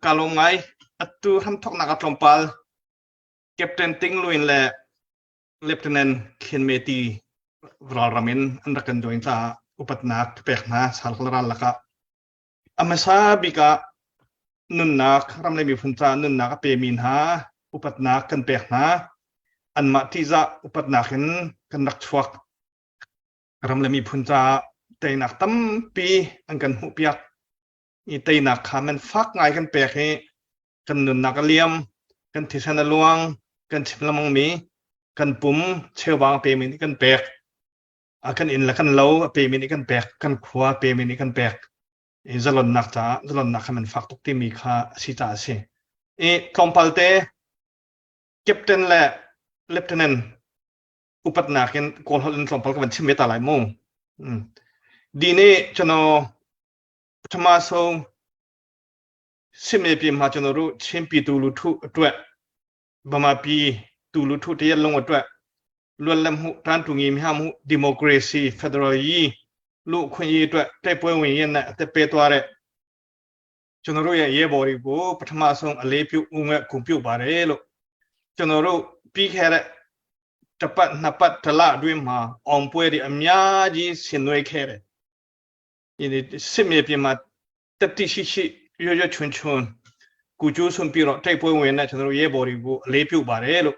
Ka lawm ngai. Atu hramthawknak ah tlawmpal Captain Ting Luin le Lieutenant Khin Me Ti ralram in an rak kan join caah upatnak ka pek hna sal ral lakah. A hmasa bik ah nunnak ram le miphun caah nunnak a pemi hna upatnak kan pek hna. Anmah ṭihzah upatnak in kan rak chuak. Ram le miphun caah teinak tampi an kan hmuhpiak. I teinak kha man fak ngai kan pek i kan nunnak a liam, kan thisen a luang, kan chim lengmangmi kan pum cheubang a pemi nih kan pek. A kan inn le kan lo a pemi nih kan pek, kan khua a pemi nih kan pek. I zalonnak caah zalonnak kha man fak tuk timi kha a si caah a si. I tlawmpal te captain le lieutenant upatnak in Kawl holh in tlawmpal ka van chim ve ta lai mu. ဒီနေ့ကျွန်တော်ပထမဆုံးစစ်မြေပြင်မှာကျွန်တော်တို့ချင်းပြည်သူလူထုအတွက်ဗမာပြည်သူလူထုတရက်လုံးအတွက်လွတ်လပ်မှုတန်းတူညီမျှမှုဒီမိုကရေစီဖက်ဒရယ်ရေးလူအခွင့်အရေးအတွက်တိုက်ပွဲဝင်ရင်းနဲ့အသက်ပေးသွားတဲ့ကျွန်တော်တို့ရဲ့ရဲဘော်တွေကိုပထမဆုံးအလေးပြုဦးငွက်ဂုဏ်ပြုပါတယ်လို့ကျွန်တော်တို့ပြီးခဲ့တဲ့တစ်ပတ်နှစ်ပတ်တစ်လအတွင်းမှာအောင်ပွဲတွေအများကြီးဆင်နွှဲခဲ့တယ်ဒီစစ်မြေပြင်မှာသတ္တိရှိရှိရွရွချွန်ချွန်ကိုကျိုးဆွပြီးတော့တိုက်ပွဲဝင်တဲ့ကျွန်တော်တို့ရဲဘော်တွေကိုအလေးပြုပါတယ်လို့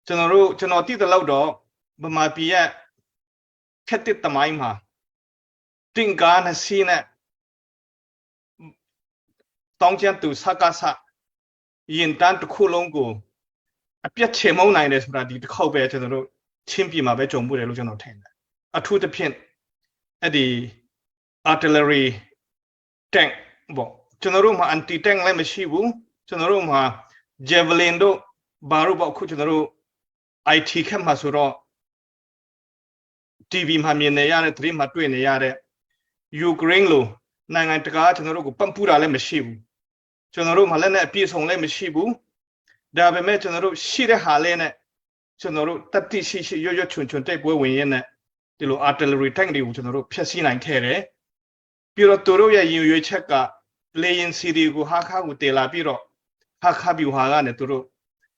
ကျွန်တော်တို့ကျွန်တော်သိတဲ့လောက်တော့ဗမာပြည်ရဲ့ခက်တစ်တမိုင်းမှာတင်ကားနှစ်စီးနဲ့တောင်းကျန်သူစကားစရင်တန်းတစ်ခုလုံးကိုအပြတ်ချေမုန်းနိုင်တယ်ဆိုတာဒီတစ်ခေါက်ပဲကျွန်တော်တို့ချင်းပြည်မှာပဲကြုံမှုတယ်လို့ကျွန်တော်ထင်တယ်အထူးသဖြင့်အဲ့ဒီ artillery tank ပေါ့ကျွန်တော်တို့မှာ anti tank လည်းမရှိဘူးကျွန်တော်တို့မှာ javelin တို့ဘာတို့ပေါ့အခုကျွန်တော်တို့ IT ခက်မှာဆိုတော့ TV မှာမြင်နေရတဲ့သတင်းမှာတွေ့နေရတဲ့ Ukraine လိုနိုင်ငံတကာကျွန်တော်တို့ကိုပံ့ပိုးတာလည်းမရှိဘူးကျွန်တော်တို့မှာလက်နဲ့အပြည့်စုံလည်းမရှိဘူးဒါပေမဲ့ကျွန်တော်တို့ရှိတဲ့ဟာလေးနဲ့ကျွန်တော်တို့တတိရှိရှိရွရွချွန်ချွန်တိုက်ပွဲဝင်ရင်းနဲ့ဒီလို artillery tank တွေကိုကျွန်တော်တို့ဖျက်ဆီးနိုင်ခဲ့တယ်ပြီးတော့သူတို့ရဲ့ရင်ရွေချက်ကလေရင်စီတွေကိုဟာခါကိုတည်လာပြီးတော့ဟာခါပြူဟာကနေသူတို့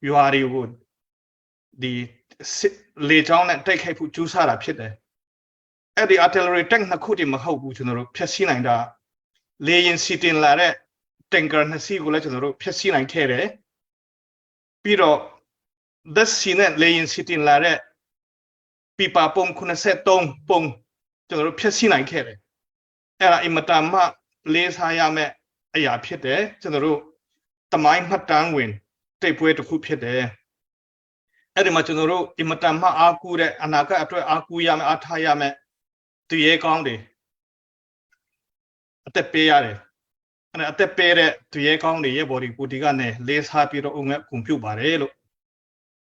ရွာတွေကိုဒီလေချောင်းနဲ့တိုက်ခိုက်ဖို့ကြိုးစားတာဖြစ်တယ်အဲ့ဒီ artillery tank နှစ်ခုတည်းမဟုတ်ဘူးကျွန်တော်တို့ဖျက်ဆီးနိုင်တာလေရင်စီတင်လာတဲ့ tanker နှစ်စီးကိုလည်းကျွန်တော်တို့ဖျက်ဆီးနိုင်ခဲ့တယ်ပြီးတော့သက်စီနဲ့လေရင်စီတင်လာတဲ့ပီပါပုံ83ပုံကျွန်တော်တို့ဖျက်ဆီးနိုင်ခဲ့တယ်အဲ့ဒါအင်မတန်မှလေးစားရမယ့်အရာဖြစ်တယ်ကျွန်တော်တို့တမိုင်းမှတ်တမ်းဝင်တိုက်ပွဲတစ်ခုဖြစ်တယ်အဲ့ဒီမှာကျွန်တော်တို့အင်မတန်မှအားကိုးတဲ့အနာဂတ်အတွက်အားကိုးရမယ်အားထားရမယ်သူရဲကောင်းတွေအသက်ပေးရတယ်အဲ့အသက်ပေးတဲ့သူရဲကောင်းတွေရဲ့ဘော်ဒီကိုဒီကနေလေးစားပြီးတော့အုံငက်ဂုံပြုတ်ပါတယ်လို့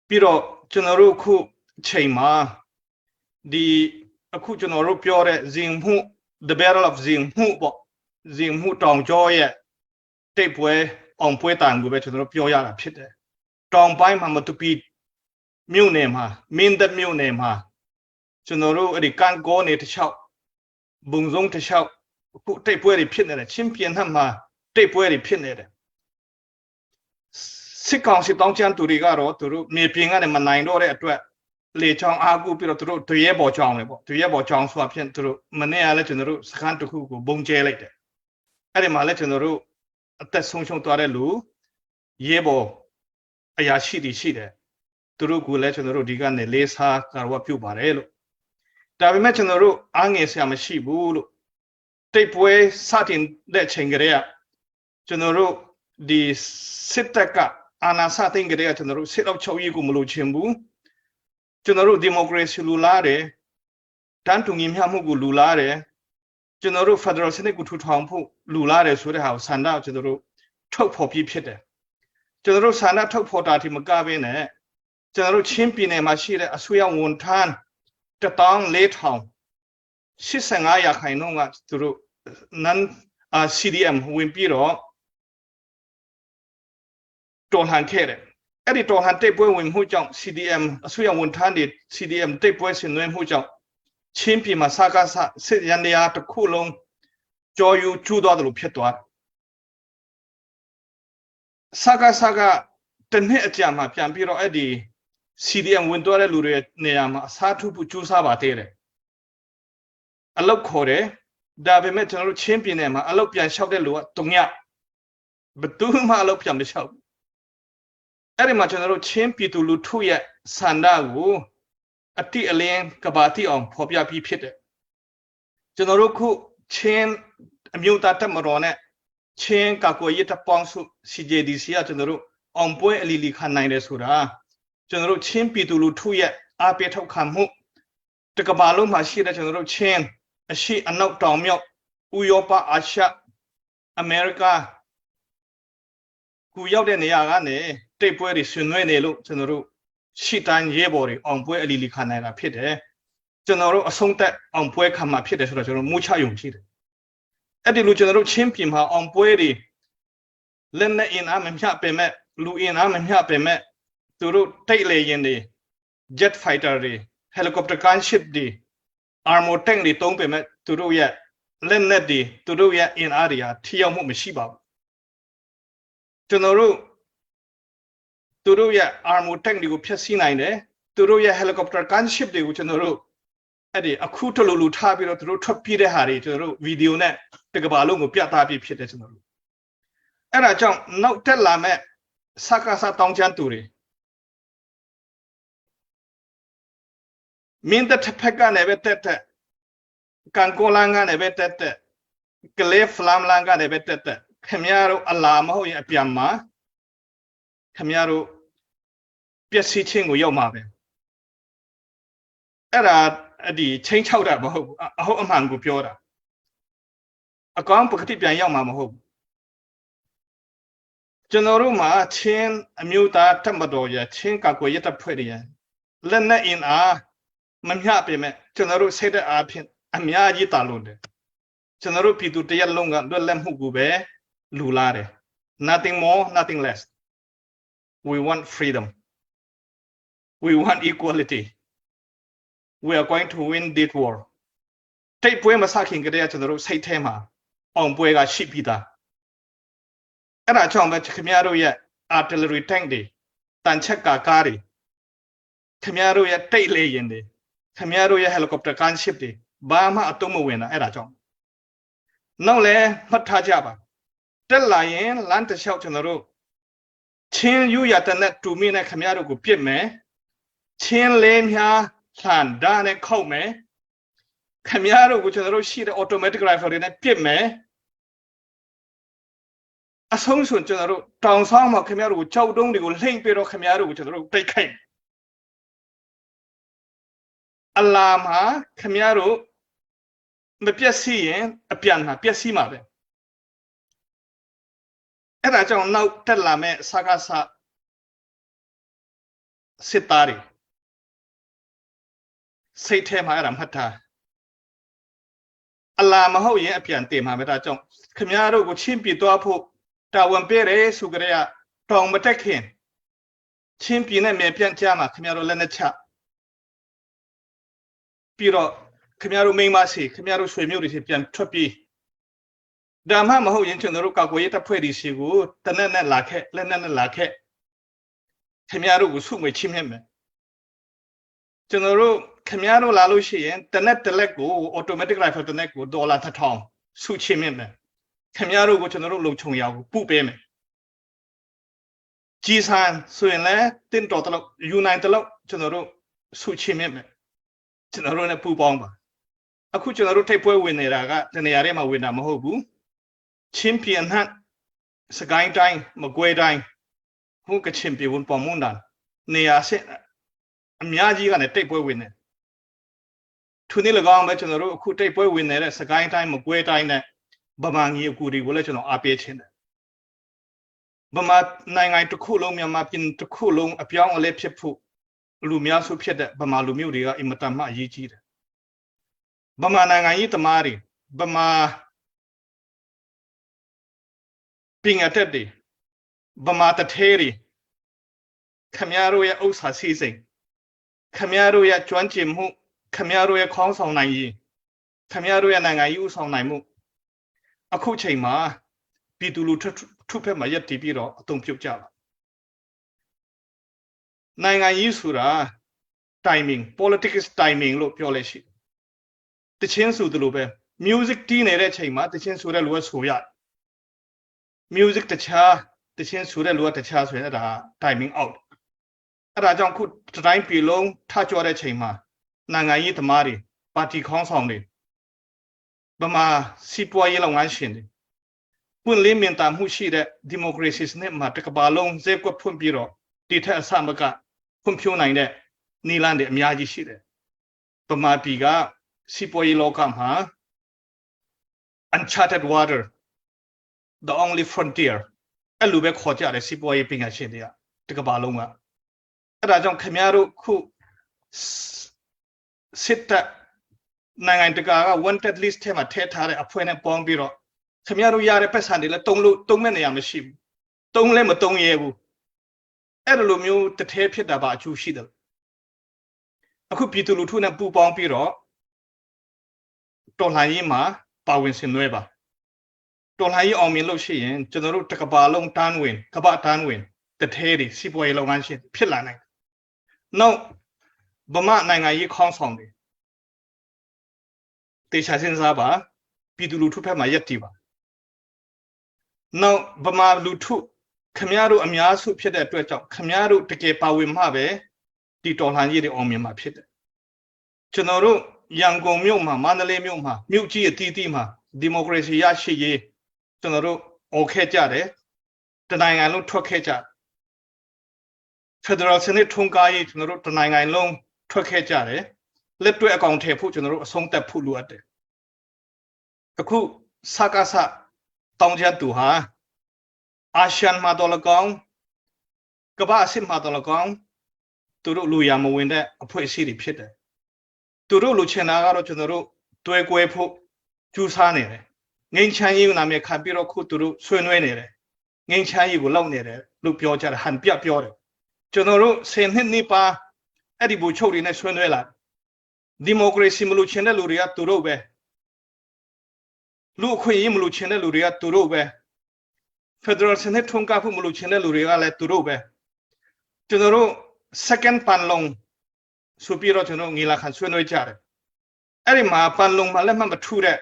ပြီးတော့ကျွန်တော်တို့ခုအချိန်မှာဒီအခုကျွန်တော်တို့ပြောတဲ့ဇင်မှု the battle of ဇင်မှုပေါ့ဇင်မှုတောင်ကျောရဲ့တိတ်ပွဲအောင်ပွဲတန်ကိုပဲကျွန်တော်တို့ပြောရတာဖြစ်တယ်တောင်ပိုင်းမှာမတူပီမြို့နယ်မှာမင်းတပ်မြို့နယ်မှာကျွန်တော်တို့အဲ့ဒီကန်ကောနေတစ်ချောက်ဘုံစုံတစ်ချောက်အခုတိတ်ပွဲတွေဖြစ်နေတယ်ချင်းပြင်းနှံ့မှာတိတ်ပွဲတွေဖြစ်နေတယ်စစ်ကောင်စီတောင်းချမ်းသူတွေကတော့သူတို့မြေပြင်ကနေမနိုင်တော့တဲ့အတွက်လေချောင်းအားကူပြီးတော့သူတို့တွေရဲပေါ်ချောင်းလေပေါ့တွေရဲပေါ်ချောင်းဆိုတာဖြင့်သူတို့မနေ့ကလည်းကျွန်တော်တို့စခန်းတစ်ခုကိုဘုံကျဲလိုက်တယ်အဲ့ဒီမှာလည်းကျွန်တော်တို့အသက်ဆုံးရှုံးသွားတဲ့လူရဲဘော်အရာရှိတွေရှိတယ်သူတို့ကလည်းကျွန်တော်တို့ဒီကနေလေးစားကာရဝပြုပါတယ်လို့ဒါပေမဲ့ကျွန်တော်တို့အားငယ်စရာမရှိဘူးလို့တိတ်ပွဲစတင်တဲ့ချိန်ကလေးကကျွန်တော်တို့ဒီစစ်တပ်ကအာဏာစတင်ကြတဲ့ကကျွန်တော်တို့စစ်တော့ချုပ်ရေးကိုမလို့ချင်ဘူးကျွန်တော်တို့ဒီမိုကရေစီလူလားတယ်တန်းတူညီမျှမှုကိုလူလားတယ်ကျွန်တော်တို့ဖက်ဒရယ်စနစ်ကိုထူထောင်ဖို့လူလားတယ်ဆိုတဲ့ဟာကိုဆန္ဒကျွန်တော်တို့ထုတ်ဖော်ပြီးဖြစ်တယ်ကျွန်တော်တို့ဆန္ဒထုတ်ဖော်တာဒီမကဘဲနဲ့ကျွန်တော်တို့ချင်းပြည်နယ်မှာရှိတဲ့အစိုးရဝန်ထမ်း14000 85ရာခိုင်နှုန်းကသူတို့ non CDM ဝင်ပြီးတော့တော်လှန်ခဲ့တယ်အဲ့ဒီတော်လှန်တိတ်ပွဲဝင်မှုကြောင့် CDM အစိုးရဝန်ထမ်းတွေ CDM တိတ်ပွဲဆင်နွှဲမှုကြောင့်ချင်းပြည်မှာစကားဆစစ်ရန်တရားတစ်ခုလုံးကြော်ယူကျူးသွားတယ်လို့ဖြစ်သွားတယ်။ စကစကတစ်နှစ်အကြာမှာပြန်ပြီးတော့အဲ့ဒီ CDM ဝင်သွားတဲ့လူတွေနေရာမှာအစားထိုးဖို့ကြိုးစားပါသေးတယ်အလုတ်ခေါ်တယ်ဒါပေမဲ့ကျွန်တော်တို့ချင်းပြည်နယ်မှာအလုတ်ပြန်လျှောက်တဲ့လူကတုံညဘသူမှအလုတ်ပြန်မလျှောက်အဲ့ဒီမှာကျွန်တော်တို့ချင်းပြည်သူလူထုရဲ့ဆန္ဒကိုအတိအလင်းကဘာတိအောင်ဖော်ပြပြီးဖြစ်တယ်ကျွန်တော်တို့ခုချင်းအမျိုးသားတပ်မတော်နဲ့ချင်းကာကွယ်ရေးတပ်ပေါင်းစု CJDC ကကျွန်တော်တို့အောင်ပွဲအလီလီခံနိုင်တယ်ဆိုတာကျွန်တော်တို့ချင်းပြည်သူလူထုရဲ့အားပေးထောက်ခံမှုတကဘာလုံးမှာရှိတဲ့ကျွန်တော်တို့ချင်းအရှိအနောက်တောင်မြောက်ဥရောပအာရှအမေရိကကူရောက်တဲ့နေရာကနေတိတ်ပွဲတွေဆွနွေးနေလို့ကျွန်တော်တို့ရှိတန်းရဲဘော်တွေအောင်ပွဲအလီလီခံနိုင်တာဖြစ်တယ်ကျွန်တော်တို့အဆုံးသက်အောင်ပွဲခံမှာဖြစ်တယ်ဆိုတော့ကျွန်တော်မူချယုံကြည်တယ်အဲ့ဒီလိုကျွန်တော်တို့ချင်းပြင်မှာအောင်ပွဲတွေလက်နဲ့အင်အားမမျှပေမဲ့လူအင်အားမမျှပေမဲ့သူတို့တိတ်လေရင်တွေ jet fighter တွေ helicopter gunship တွေ armor tank တွေတုံးပေမဲ့သူတို့ရဲ့လက်နက်တွေသူတို့ရဲ့အင်အားတွေဟာထိရောက်မှုမရှိပါဘူးကျွန်တော်တို့သူတို့ရဲ့ armor tank တွေကိုဖျက်ဆီးနိုင်တယ်သူတို့ရဲ့ helicopter gunship တွေကိုကျွန်တော်တို့အဲ့ဒီအခုတလူလူထားပြီးတော့သူတို့ထွက်ပြေးတဲ့ဟာတွေကျွန်တော်တို့ဗီဒီယိုနဲ့တကဘာလုံးကိုပြသပြီးဖြစ်တယ်ကျွန်တော်တို့အဲ့ဒါကြောင့်နောက်တက်လာမဲ့စကားစတောင်းချမ်းသူတွေမင်းတစ်ဖက်ကနေပဲတက်တက်ကန်ကိုလန်ကနေပဲတက်တက်ကလေးဖလမ်လန်ကနေပဲတက်တက်ခင်ဗျားတို့အလာမဟုတ်ရင်အပြန်မှာခင်ဗျားတို့ပျက်စီးခြင်းကိုရောက်မှာပဲအဲ့ဒါအဲ့ဒီချင်းချောက်တာမဟုတ်ဘူးအဟုတ်အမှန်ကိုပြောတာအကောင်ပကတိပြန်ရောက်မှာမဟုတ်ဘူးကျွန်တော်တို့မှာချင်းအမျိုးသားတက်မတော်ရချင်းကာကွယ်ရတပ်ဖွဲ့တွေရလက်နဲ့အင်အားမမျှပေမဲ့ကျွန်တော်တို့စိတ်တဲ့အားဖြင့်အများကြီးတာလွန်တယ်ကျွန်တော်တို့ပြည်သူတရက်လုံးကလွတ်လပ်မှုကိုပဲလူလာတယ် nothing more nothing less we want freedom we want equality we are going to win this war တိတ်ပွဲမစခင်ကတည်းကကျွန်တော်တို့စိတ်ထဲမှာအောင်ပွဲကရှိပြီးသားအဲ့ဒါကြောင့်ပဲခင်ဗျားတို့ရဲ့ artillery tank တွေတန်ချက်ကာကားတွေခင်ဗျားတို့ရဲ့တိတ်လေရင်တွေခင်ဗျားတို့ရဲ့ helicopter gunship တွေဘာမှအတုံးမဝင်တာအဲ့ဒါကြောင့်နောက်လဲမှတ်ထားကြပါတက်လာရင်လမ်းတစ်လျှောက်ကျွန်တော်တို့ချင်းယူရတဲ့နဲ့တူမင်းနဲ့ခင်ဗျားတို့ကိုပြစ်မယ်ချင်းလေးများလှန်ဒါနဲ့ခောက်မယ်ခင်ဗျားတို့ကိုကျွန်တော်တို့ရှိတဲ့ automatic rifle တွေနဲ့ပြစ်မယ်အဆုံးစွန်ကျွန်တော်တို့တောင်ဆောင်မှာခင်ဗျားတို့ကိုကြောက်တုံးတွေကိုလှိမ့်ပြီးတော့ခင်ဗျားတို့ကိုကျွန်တော်တို့တိုက်ခိုက်အလာမှာခင်ဗျားတို့မပြက်စီရင်အပြန်မှာပြက်စီမှာပဲအဲ့ဒါကြောင့်နောက်တက်လာမဲ့စကားစစစ်သားတွေစိတ်ထဲမှာအဲ့ဒါမှတ်ထားအလာမဟုတ်ရင်အပြန်တင်မှာပဲဒါကြောင့်ခင်ဗျားတို့ကိုချင်းပြသွားဖို့တာဝန်ပေးတယ်ဆိုကြတဲ့တောင်မတက်ခင်ချင်းပြည်နဲ့မြေပြန့်ကြားမှာခင်ဗျားတို့လက်နဲ့ချပြီးတော့ခင်ဗျားတို့မိန်းမစီခင်ဗျားတို့ဆွေမျိုးတွေစီပြန်ထွက်ပြီးဒါမှမဟုတ်ရင်ကျွန်တော်တို့ကာကွယ်ရေးတပ်ဖွဲ့တွေစီကိုတနက်နဲ့လာခဲ့လက်နက်နဲ့လာခဲ့ခင်ဗျားတို့ကိုစုငွေချင်းမြတ်မယ်ကျွန်တော်တို့ခင်ဗျားတို့လာလို့ရှိရင်တနက်တလက်ကို automatic rifle တနက်ကိုဒေါ်လာ1000စုချင်းမြတ်မယ်ခင်ဗျားတို့ကိုကျွန်တော်တို့လုံခြုံရအောင်ပို့ပေးမယ်ကြီးစံဆိုရင်လည်းတင့်တော်တလို့ယူနိုင်တလို့ကျွန်တော်တို့စုချင်းမြတ်မယ်ကျွန်တော်တို့ ਨੇ ပူပေါင်းပါအခုကျွန်တော်တို့ထိပ်ပွဲဝင်နေတာကတနေရာထဲမှာဝင်တာမဟုတ်ဘူးချင်းပြည်နှံ့စကိုင်းတိုင်းမကွေးတိုင်းဟိုကချင်ပြည်ဝန်ပေါ်မွန်တာနေရာဆက်အများကြီးကနေတိတ်ပွဲဝင်နေသူနေ၎င်းပဲကျွန်တော်တို့အခုတိတ်ပွဲဝင်နေတဲ့စကိုင်းတိုင်းမကွေးတိုင်းနဲ့ဗမာငီအကူတွေကိုလည်းကျွန်တော်အားပေးခြင်းတယ်ဗမာနိုင်ငံတစ်ခုလုံးမြန်မာပြည်တစ်ခုလုံးအပြောင်းအလဲဖြစ်ဖို့လူများစုဖြစ်တဲ့ဗမာလူမျိုးတွေကအင်မတန်မှအရေးကြီးတယ်ဗမာနိုင်ငံရေးတမားတွေဗမာပညာတတ်တွေဗမာတထဲတွေခမရတို့ရဲ့ဥစ္စာစည်းစိမ်ခမရတို့ရဲ့ကျွမ်းကျင်မှုခမရတို့ရဲ့ခေါင်းဆောင်နိုင်ရေးခမရတို့ရဲ့နိုင်ငံရေးဥဆောင်နိုင်မှုအခုချိန်မှာ ပြည်သူလူထုဖက်မှာရပ်တည်ပြီးတော့အသုံးပြုကြပါနိုင်ငံရေးဆိုတာ timing politics timing လို့ပြောလဲရှိတချင်းဆိုသလိုပဲ music တီးနေတဲ့အချိန်မှာတချင်းဆိုတဲ့လူကဆိုရ music တခြားတချင်းဆိုတဲ့လူကတခြားဆိုရင်အဲ့ဒါ timing out အဲ့ဒါကြောင့်ခုတိုင်းပြည်လုံးထကြွတဲ့ချိန်မှာနိုင်ငံရေးသမားတွေပါတီခေါင်းဆောင်တွေဗမာစီးပွားရေးလုပ်ငန်းရှင်တွေပွင့်လင်းမြင်သာမှုရှိတဲ့ဒီမိုကရေစီစနစ်မှာတစ်ကမ္ဘာလုံးဈေးကွက်ဖွင့်ပြီးတော့ဒီထက်အဆမကဖွံ့ဖြိုးနိုင်တဲ့နည်းလမ်းတွေအများကြီးရှိတယ်။ဗမာပြည်ကစီးပွားရေးလောကမှာ uncharted water the only frontier အဲ့လိုပဲခေါ်ကြတယ်စီးပွားရေးပညာရှင်တွေကတစ်ကမ္ဘာလုံးကအဲ့ဒါကြောင့်ခင်ဗျားတို့ခုစစ်တပ်နိုင်ငံတကာက wanted list ထဲမှာထည့်ထားတဲ့အဖွဲ့နဲ့ပေါင်းပြီးတော့ခင်ဗျားတို့ရတဲ့ပိုက်ဆံတွေလည်းတုံးလို့တုံးမဲ့နေရမရှိဘူးတုံးလည်းမတုံးရဲဘူးအဲ့လိုမျိုးတထဲဖြစ်တာပါအကျိုးရှိတယ်အခုပြည်သူလူထုနဲ့ပူးပေါင်းပြီးတော့တော်လှန်ရေးမှာပါဝင်ဆင်နွှဲပါတော်လှန်ရေးအောင်မြင်လို့ရှိရင်ကျွန်တော်တို့တကဘာလုံးတန်းဝင်ကဘာတန်းဝင်တထဲတွေစီးပွားရေးလုပ်ငန်းရှင်ဖြစ်လာနိုင်နောက်ဗမာနိုင်ငံရေးခေါင်းဆောင်တွေတေချာစဉ်းစားပါပြည်သူလူထုဖက်မှာရပ်တည်ပါနောက်ဗမာလူထုခမည်းတော်အများစုဖြစ်တဲ့အတွက်ကြောင့်ခမည်းတော်တကယ်ပါဝင်မှပဲဒီတော်လှန်ရေးတွေအောင်မြင်မှာဖြစ်တယ်ကျွန်တော်တို့ရန်ကုန်မြို့မှာမန္တလေးမြို့မှာမြို့ကြီးအသီးသီးမှာဒီမိုကရေစီရရှိရေးကျွန်တော်တို့អော်ခဲ့ကြတယ်တနိုင်ငံလုံးထွက်ခဲ့ကြဖက်ဒရယ်စနစ်ထွန်းကားရေးကျွန်တော်တို့တနိုင်ငံလုံးထွက်ခဲ့ကြတယ်လက်တွေ့အကောင်ထည်ဖို့ကျွန်တော်တို့အဆုံးသက်ဖို့လိုအပ်တယ်အခုစကားစတောင်းချသူဟာအာရှန်မှာတော့လကောင်ကမ္ဘာအစစ်မှာတော့လကောင်သူတို့လူရမဝင်တဲ့အဖွဲ့အစည်းတွေဖြစ်တယ်သူတို့လူချင်တာကတော့ကျွန်တော်တို့တွဲကွဲဖို့ကြိုးစားနေတယ်ငင်းချမ်းရေးနာမည်ခံပြီးတော့ခုသူတို့ဆွေးနွေးနေတယ်ငင်းချမ်းရေးကိုလောက်နေတယ်လို့ပြောကြတယ်ဟန်ပြပြောတယ်ကျွန်တော်တို့ဆယ်နှစ်နေပါအဲ့ဒီဘူချုပ်တွေနဲ့ဆွေးနွေးလာဒီမိုကရေစီမလို့ချင်တဲ့လူတွေကသူတို့ပဲလူအခွင့်အရေးမလို့ချင်တဲ့လူတွေကသူတို့ပဲဖက်ဒရယ်စနစ်ထွန်းကားဖို့မလို့ချင်တဲ့လူတွေကလည်းသူတို့ပဲကျွန်တော်တို့ second ပန်လုံဆိုပြီးတော့ကျွန်တော်ငီလာခံဆွေးနွေးကြတယ်အဲ့ဒီမှာပန်လုံမှာလက်မှတ်မထူတဲ့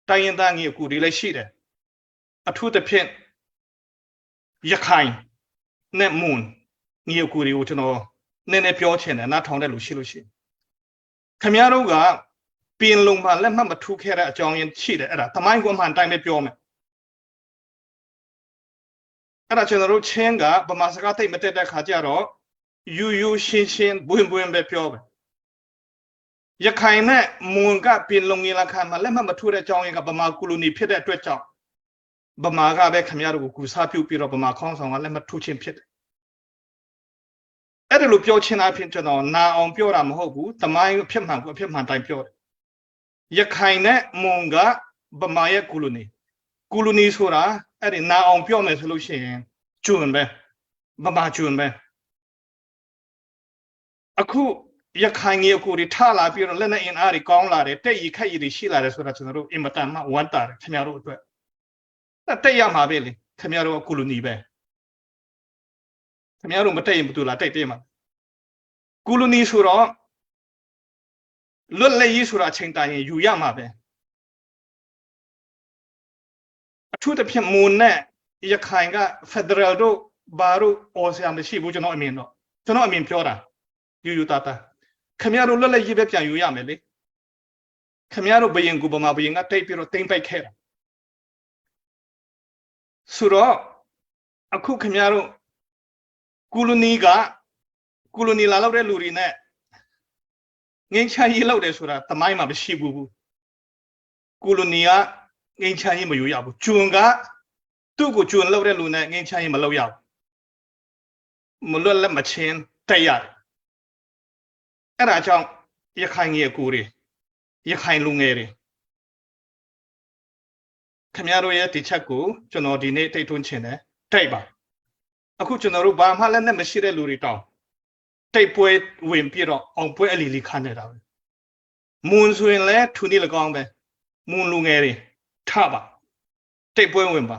တိုင်းရင်းသားငီအကူတွေလည်းရှိတယ်အထူးသဖြင့်ရခိုင်နဲ့မွန်ငီအကူတွေကိုကျွန်တော်နည်းနည်းပြောချင်တယ်နားထောင်တဲ့လူရှိလို့ရှိရင်ခင်ဗျားတို့ကပင်လုံမှာလက်မှတ်မထူခဲ့တဲ့အကြောင်းရင်းရှိတယ်အဲ့ဒါတမိုင်းကိုအမှန်တိုင်းပဲပြောမယ်အဲ့ဒါကျွန်တော်တို့ချင်းကဗမာစကားသိမတက်တဲ့ခါကျတော့ယူယူရှင်းရှင်းဘွင်ဘွင်ပဲပြောပဲရခိုင်နဲ့မွန်ကပင်လုံငီလာခံမှာလက်မှတ်မထိုးတဲ့အကြောင်းရင်းကဗမာကိုလိုနီဖြစ်တဲ့အတွက်ကြောင့်ဗမာကပဲခင်ဗျားတို့ကိုကူစားပြုပြီးတော့ဗမာခေါင်းဆောင်ကလက်မှတ်ထိုးခြင်းဖြစ်တယ်အဲ့ဒါလိုပြောချင်တာဖြစ်ကျွန်တော်နာအောင်ပြောတာမဟုတ်ဘူးတမိုင်းဖြစ်မှန်ကိုအဖြစ်မှန်တိုင်းပြောတယ်ရခိုင်နဲ့မွန်ကဗမာရဲ့ကိုလိုနီကိုလိုနီဆိုတာအဲ့ဒီနာအောင်ပြောမယ်ဆိုလို့ရှိရင်ကျွန်းပဲဗမာကျွန်းပဲအခုရခိုင်ငယ်ကိုတွေထလာပြီးတော့လက်နဲ့အင်အားတွေကောင်းလာတယ်တက်ရီခက်ရီတွေရှိလာတယ်ဆိုတာကျွန်တော်တို့အင်မတန်မှဝမ်းတာတယ်ခင်ဗျားတို့အတွက်တက်ရမှာပဲလေခင်ဗျားတို့ကကိုလိုနီပဲခင်ဗျားတို့မတက်ရင်ဘယ်သူလာတိုက်ပေးမှာကိုလိုနီဆိုတော့လွတ်လပ်ရေးဆိုတာအချိန်တန်ရင်ယူရမှာပဲအထူးသဖြင့်မွန်နဲ့ရခိုင်ကဖက်ဒရယ်တို့ဘာတို့အော်ဆရာမရှိဘူးကျွန်တော်အမြင်တော့ကျွန်တော်အမြင်ပြောတာယူယူတာတာခင်ဗျားတို့လွတ်လပ်ရေးပဲပြန်ယူရမယ်လေခင်ဗျားတို့ဘယင်ကူဗမာဘယင်ကတိတ်ပြီးတော့တိမ့်ပိုက်ခဲ့တာဆိုတော့အခုခင်ဗျားတို့ကိုလိုနီကကိုလိုနီလာလောက်တဲ့လူတွေနဲ့ငင်းချမ်းရေးလောက်တယ်ဆိုတာတမိုင်းမှာမရှိဘူးကိုလိုနီကငင်းချမ်းရေးမယူရဘူးကျွန်းကသူ့ကိုကျွန်းလောက်တဲ့လူနဲ့ငင်းချမ်းရေးမလုပ်ရဘူးမလွတ်လက်မချင်းတက်ရတယ်အဲ့ဒါကြောင့်ရခိုင်ငယ်ကိုတွေရခိုင်လူငယ်တွေခင်ဗျားတို့ရဲ့ဒီချက်ကိုကျွန်တော်ဒီနေ့တိတ်ထွန်းချင်တယ်တိုက်ပါအခုကျွန်တော်တို့ဘာမှလည်းနဲ့မရှိတဲ့လူတွေတောင်းတိတ်ပွဲဝင်ပြီးတော့အောင်ပွဲအလီလီခါနေတာပဲမွန်ဆိုရင်လည်းထူနေ၎င်းပဲမွန်လူငယ်တွေထပါတိတ်ပွဲဝင်ပါ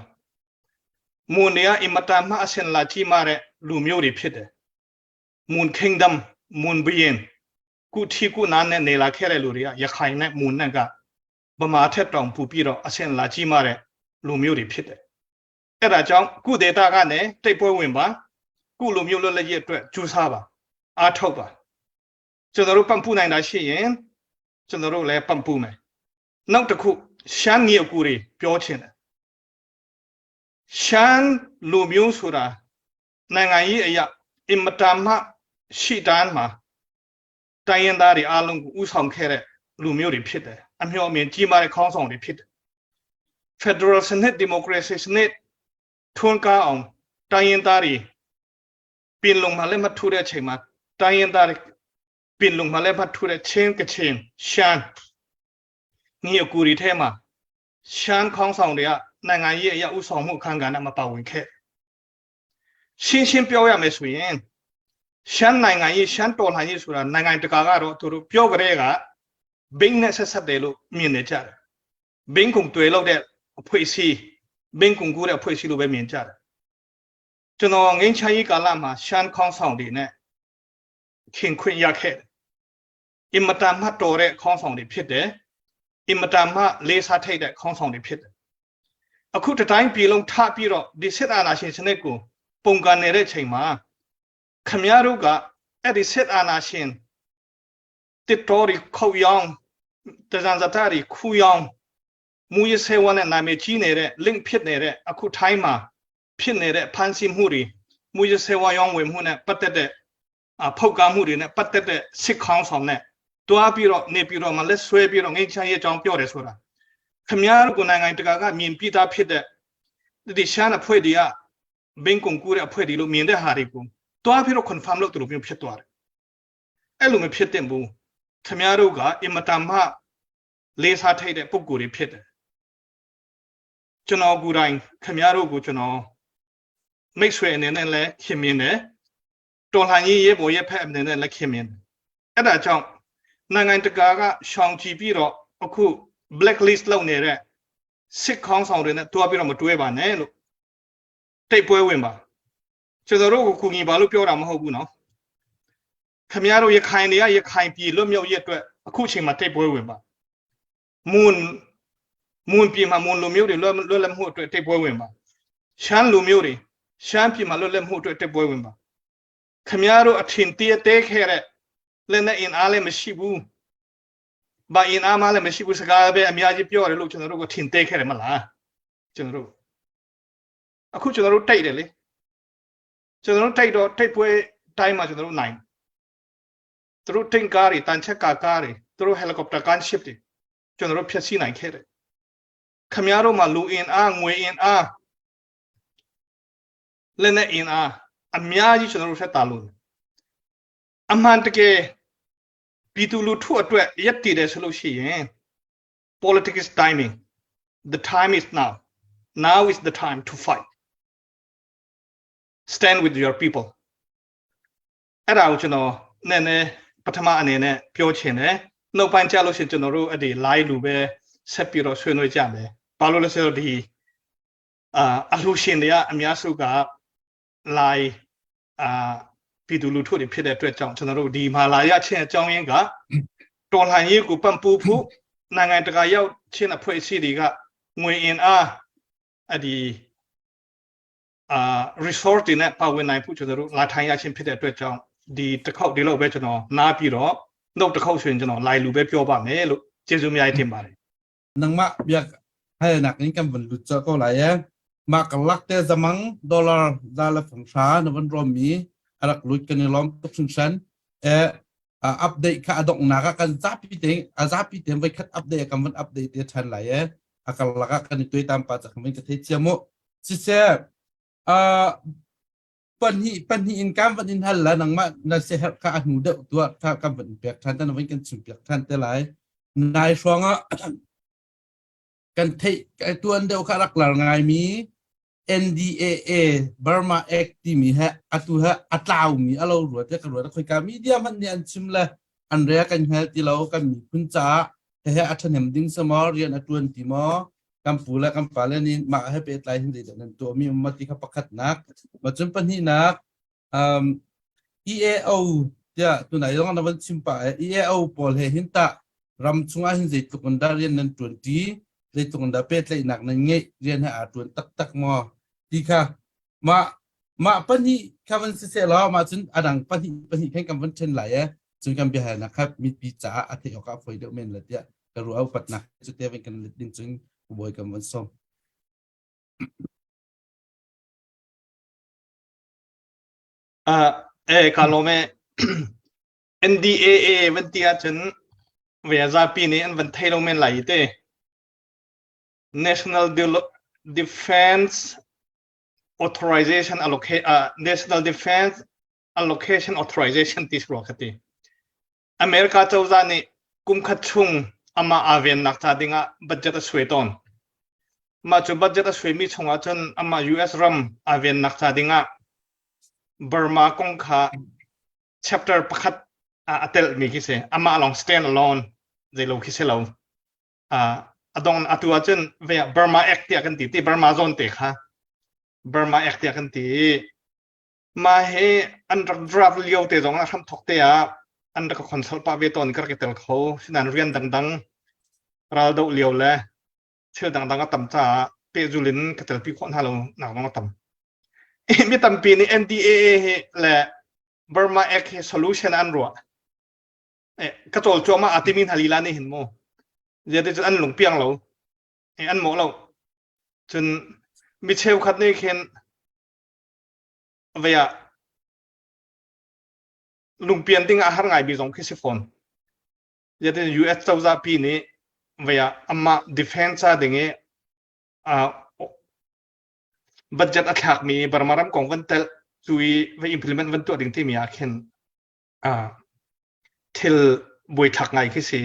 မွန်တွေကအင်မတန်မှအစင်လာကြီးမားတဲ့လူမျိုးတွေဖြစ်တယ်။မွန် Kingdom မွန်ဘရင်ကုထီကုနာနဲ့နေလာခဲ့တဲ့လူတွေကရခိုင်နဲ့မွန်နဲ့ကဗမာထက်တောင်ပူပြီးတော့အစင်လာကြီးမားတဲ့လူမျိုးတွေဖြစ်တယ်။အဲ့ဒါကြောင့်ကုဒေတာကနေတိတ်ပွဲဝင်ပါကုလူမျိုးလွတ်လပ်ရေးအတွက်ကြိုးစားပါအားထုတ်ပါကျွန်တော်တို့ပံ့ပူနိုင်တာရှိရင်ကျွန်တော်တို့လည်းပံ့ပူမယ်။နောက်တစ်ခုရှမ်းမြေအကူတွေပြောချင်တယ် ရှမ်းလူမျိုးဆိုတာနိုင်ငံရေးအရာအင်မတန်မှရှိတန်းမှာတိုင်းရင်းသားတွေအားလုံးကိုဥဆောင်ခဲ့တဲ့လူမျိုးတွေဖြစ်တယ်အမျှော်အမြင်ကြီးမားတဲ့ခေါင်းဆောင်တွေဖြစ်တယ် Federal စနစ် Democracy စနစ်ထွန်းကားအောင်တိုင်းရင်းသားတွေပြင်လုံမှာလည်းမထူတဲ့အချိန်မှာတိုင်းရင်းသားတွေပြင်လုံမှာလည်းမထူတဲ့ချင်းကချင်ရှမ်းညီအကူတွေထဲမှာရှမ်းခေါင်းဆောင်တွေကနိုင်ငံရေးအရာဥဆောင်မှုအခမ်းကဏ္ဍမှာပါဝင်ခဲ့ရှင်းရှင်းပြောရမယ်ဆိုရင်ရှမ်းနိုင်ငံရေးရှမ်းတော်လှန်ရေးဆိုတာနိုင်ငံတကာကတော့သူတို့ပြောကြတဲ့ကဘင်းနဲ့ဆက်ဆက်တယ်လို့မြင်နေကြတယ်ဘင်းကုံတွေ့လို့တဲ့အဖွဲ့အစည်းဘင်းကုံကူတဲ့အဖွဲ့အစည်းလို့ပဲမြင်ကြတယ်ကျွန်တော်ငင်းချရေးကာလမှာရှမ်းခေါင်းဆောင်တွေနဲ့ခင်ခွင့်ရခဲ့တယ်အင်မတန်မှတော်တဲ့ခေါင်းဆောင်တွေဖြစ်တယ်အင်မတန်မှလေးစားထိုက်တဲ့ခေါင်းဆောင်တွေဖြစ်တယ်အခုတတိုင်းပြည်လုံးထပြီးတော့ဒီစစ်အာဏာရှင်စနစ်ကိုပုံကန်နေတဲ့ချိန်မှာခမည်းတော်ကအဲ့ဒီစစ်အာဏာရှင်တစ်တော်ရီခုတ်ရောင်းတဇန်ဇတာရီခူရောင်းမူရဆေဝနဲ့နာမည်ကြီးနေတဲ့ link ဖြစ်နေတဲ့အခုထိုင်းမှာဖြစ်နေတဲ့ဖန်ဆီးမှုတွေမူရဆေဝရောင်းဝင်မှုနဲ့ပတ်သက်တဲ့အဖောက်ကားမှုတွေနဲ့ပတ်သက်တဲ့စစ်ခေါင်းဆောင်နဲ့တွားပြီးတော့နေပြီးတော့မှလက်ဆွဲပြီးတော့ငိမ့်ချမ်းရဲ့အကြောင်းပြောတယ်ဆိုတာခမည်းတော်ကိုနိုင်ငံတကာကမြင်ပြီးသားဖြစ်တဲ့ဒီရှားအဖွဲ့တွေကဘင်းကွန်ကူတဲ့အဖွဲ့တွေလို့မြင်တဲ့ဟာတွေကိုတွားပြီးတော့ confirm လုပ်တယ်လို့မျိုးဖြစ်သွားတယ်အဲ့လိုမဖြစ်တဲ့ဘူးခမည်းတော်ကအင်မတန်မှလေးစားထိုက်တဲ့ပုံကိုယ်တွေဖြစ်တယ်ကျွန်တော်ကိုယ်တိုင်ခမည်းတော်ကိုကျွန်တော်မိတ်ဆွေအနေနဲ့လည်းခင်မြင်တယ်တော်လှန်ရေးရေးပေါ်ရဲ့ဖက်အနေနဲ့လည်းခင်မြင်တယ်အဲ့ဒါကြောင့်နိုင်ငံတကာကရှောင်ကြည့်ပြီးတော့အခု blacklist လုပ်နေတဲ့စစ်ခေါင်းဆောင်တွေနဲ့တွားပြီးတော့မတွဲပါနဲ့လို့တိတ်ပွဲဝင်ပါကျွန်တော်တို့ကိုကူညီပါလို့ပြောတာမဟုတ်ဘူးနော်ခမည်းတော်ရခိုင်တွေကရခိုင်ပြည်လွတ်မြောက်ရေးအတွက်အခုချိန်မှာတိတ်ပွဲဝင်ပါမွန်မွန်ပြည်မှာမွန်လူမျိုးတွေလွတ်လွတ်လပ်မှုအတွက်တိတ်ပွဲဝင်ပါရှမ်းလူမျိုးတွေရှမ်းပြည်မှာလွတ်လပ်မှုအတွက်တိတ်ပွဲဝင်ပါခမည်းတော်အထင်တည်းတဲခဲ့တဲ့လက်နဲ့အင်အားလည်းမရှိဘူးဘာအင်အားမှလည်းမရှိဘူးစကားပဲအများကြီးပြောတယ်လို့ကျွန်တော်တို့ကထင်တဲခဲ့တယ်မလားကျွန်တော်တို့အခုကျွန်တော်တို့တိုက်တယ်လေကျွန်တော်တို့တိုက်တော့တိုက်ပွဲတိုင်းမှာကျွန်တော်တို့နိုင်သူတို့တင်ကားတွေတန်ချက်ကာကားတွေသူတို့ဟယ်လီကော်ပတာကန်ရှစ်တွေကျွန်တော်တို့ဖျက်ဆီးနိုင်ခဲ့တယ်ခမည်းတော်မှာလူအင်အားငွေအင်အားလက်နဲ့အင်အားအများကြီးကျွန်တော်တို့ဆက်တာလို့အမှန်တကယ်ပြည်သူလူထုအတွက်ရက်တည်တယ်ဆိုလို့ရှိရင် politics is timing the time is now now is the time to fight stand with your people အဲ့ဒါကိုကျွန်တော်နည်းနည်းပထမအနေနဲ့ပြောချင်တယ်နောက်ပိုင်းကြလို့ရှိရင်ကျွန်တော်တို့အဲ့ဒီ live လူပဲဆက်ပြီးတော့ဆွေးနွေးကြမယ်ဘာလို့လဲဆိုတော့ဒီအာအလှရှင်တွေကအများစုက live အာပြည်သူလူထုတွေဖြစ်တဲ့အတွက်ကြောင့်ကျွန်တော်တို့ဒီမှာလာရချင်းအကြောင်းရင်းကတော်လှန်ရေးကိုပံ့ပိုးဖို့နိုင်ငံတကာရောက်ချင်းအဖွဲ့အစည်းတွေကငွေအင်အားအဲ့ဒီအာ resource တွေနဲ့ပါဝင်နိုင်ဖို့ကျွန်တော်တို့လာထိုင်ရချင်းဖြစ်တဲ့အတွက်ကြောင့်ဒီတစ်ခေါက်ဒီလောက်ပဲကျွန်တော်နားပြီးတော့နောက်တစ်ခေါက်ဆိုရင်ကျွန်တော် live လူပဲပြောပါမယ်လို့ကျေးဇူးအများကြီးတင်ပါတယ် Nangmah biak halnak in kan van lut colh ko lai ee. Mah karlak te zamang dollar za le fang hra na van rawm mi a rak lut kan i lawm tuk hringhran. Eh update kha a donghnak ah kan zapi te a zapi te voi khat update kan van update te ṭhan lai ee. A karlak ah kan i tuaitam pa cak kan ka thei cia mu. Siseh uh, pahnih pahnih in kan van in hal la nangmah na siaherh kha a hnu deuh tuah kha kan van in pek ṭhan te na van kan chim piak ṭhan te lai. Nai hrawng ah kan theih tuan deuh kha rak lar ngaimi NDAA Burma Act timi he atu he a tlaumi a lo rua te ka rua khoika media hmanh nih an chim le an rea kan hngal ti lo kan miphun caah he a ṭhahnem ding si maw rian a ṭuan ti maw Kan pu le kan pa le nih mah he pehtlai hin zeidah nan tuahmi um ma ti kha pakhatnak. Ma cun pahnihnak um, EAO tiah tunai zong na van chim pah EAO pawl he hin tah ram chungah hin zeitluk in dah rian nan ṭuan ṭi, zeitluk in dah pehtlaihnak nan ngeih, rian he aa ṭuan taktak maw ti kha mah mah pahnih kha van siseh law mah cun a dang pahnih pahnih khan kan van ṭhen lai e cun kan biahalnak kha mipi caah a theih awk ah fawi deuh men la tiah ka ruah upatnak cu te van kan let ding cun bawi kan van sawm. Uh, eh ka lawm e NDAA van ti ahcun ve zapi nih an van thei lo men lai te. National Defense Authorization Allocate uh, National Defense Allocation Authorization ti sura ka ti. America cozah nih kum khat chung amah aa vennak ca dingah budget a suai tawn. Mah cu budget a suaimi chungah cun amah US ram aa vennak ca dingah Burma kong kha chapter pakhat ah a telhmi khi si. Amah lawng stand alone zeilo khi si lo. Uh, a dong atu ahcun Burma Act tiah kan ti ti Burma zone te kha Burma Act tiah kan ti Mah hi an rak draft lio te zong ah hramthawk te ah an rak ka consult pah ve tawn ka rak i tel kho. Sinain rian dangdang raldoh lio le thil dangdang a tam caah pehzul in ka telpi khawh hna lo nak zong a tam. Mi tampi nih NDAA hi le Burma Act hi solution an ruah. Eh, ka cawl cuahmah a timi hna lila nih hin mu. Ziah cun an lungpiang lo. Eh, an mawh lo. Cun mi cheukhat nih khin vei ah lungpian ding ah har ngai mi zong khi si fawn. Yatin US cozah pi nih vei ah amah defense ca ding i budget a thlak mi Burma ram kong van tel cu i va implement van tuah ding timi ah khin thil buaithlak ngai khi si.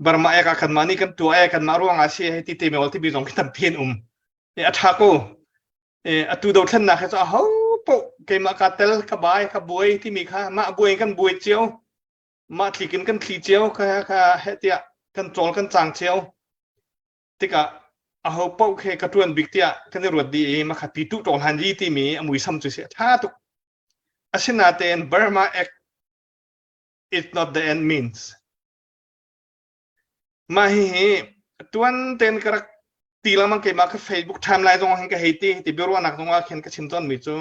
Burma ek ah kanmah nih kan tuah e kanmah ruang ah si hei ti te mi ol ti mi zong khi tampi an um. A tha ko. Atu dothlennak hi cu aho paoh keimah kaa tel ka bai ka buai timi kha mah buai in kan buai cio mah tlik in kan thli cio kha kha heh tiah kan cawl kan cang cio tikah aho paoh khi ka ṭuan bik tiah kan i ruat dih i makhat pi tu ṭawl han yi timi a muisam cu si a ṭha tuk asinatein Burma Act is not the end means Mah hihi tuan tein ka rak ti lengmang keimah ka Facebook timeline zong ah hin ka hei ti ti biaruahnak zong ah khin ka chim tawnmi cu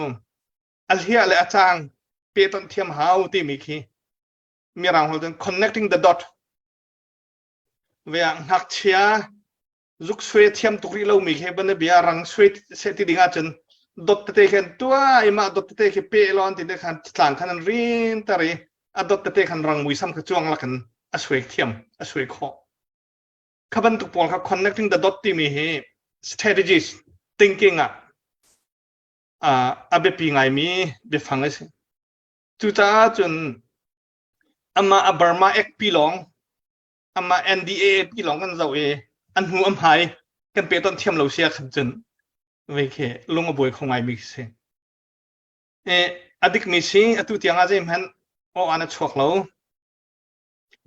a hliah le a cang pehtonh thiam hau timi khi mirang holh cun connecting the dot ve ah ngakchia zuk sui thiam tuk rih lomi khi ban bia rang sui se ti ding ahcun dot tete khan tua i mah dot tete khi pe lon ti te khan tlang khan an rin tar i a dot tete khan rang muisam kha chuang lakin a sui thiam a sui khawh kha bantuk pawl kha connecting the dot timi hi strategies thinking ah a biapi ngaimi biafang a si cucaah cun amah a Burma Act pi lawng amah NDAA pi lawng kan zoh i an hnu am hai kan pe ton thiam lo sia khan cun vei khi lung a buai kho ngai mi si. E a dik mi si atu tiang ah zeihmanh aw an a chuak lo.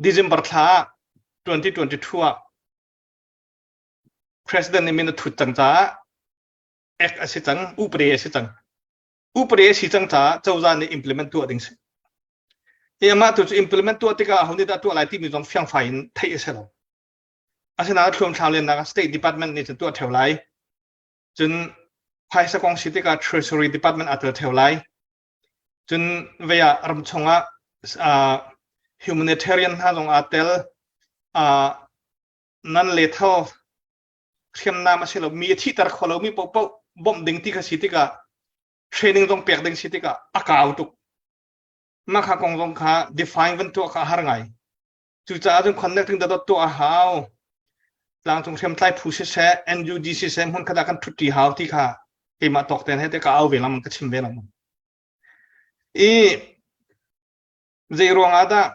December thla 2022 ah President nih min a thut cang caah act a si cang, upade a si cang. Upade a si cang caah cozah nih implement tuah ding si. I amah tu cu implement tuah tikah aho nih dah tuah lai timi zong fiangfai in theih a si lo. Asinain thluamthlam lennak State Department nih cun tuah theo lai. Cun phaisa kong si tikah Treasury Department aa tel theo lai. Cun vei ah ram chungah uh, humanitarian hna zong aa tel. Uh, nan lethal hriamnam a si lo mi a thihter kho lomi paohpaoh bawmh ding ti kha si tikah training zong pek ding si tikah a kau tuk. Mah kha kong zong kha define van tuah kha a har ngai. Cucaah cun connecting the dot tuah a hau. Tlangcung hriamtlai phu siseh, NUG siseh hmun khat ah kan ṭhutṭi hau ti kha keimah tawk ten he te ka au ve lengmang ka chim ve lengmang. I zei ruang ah dah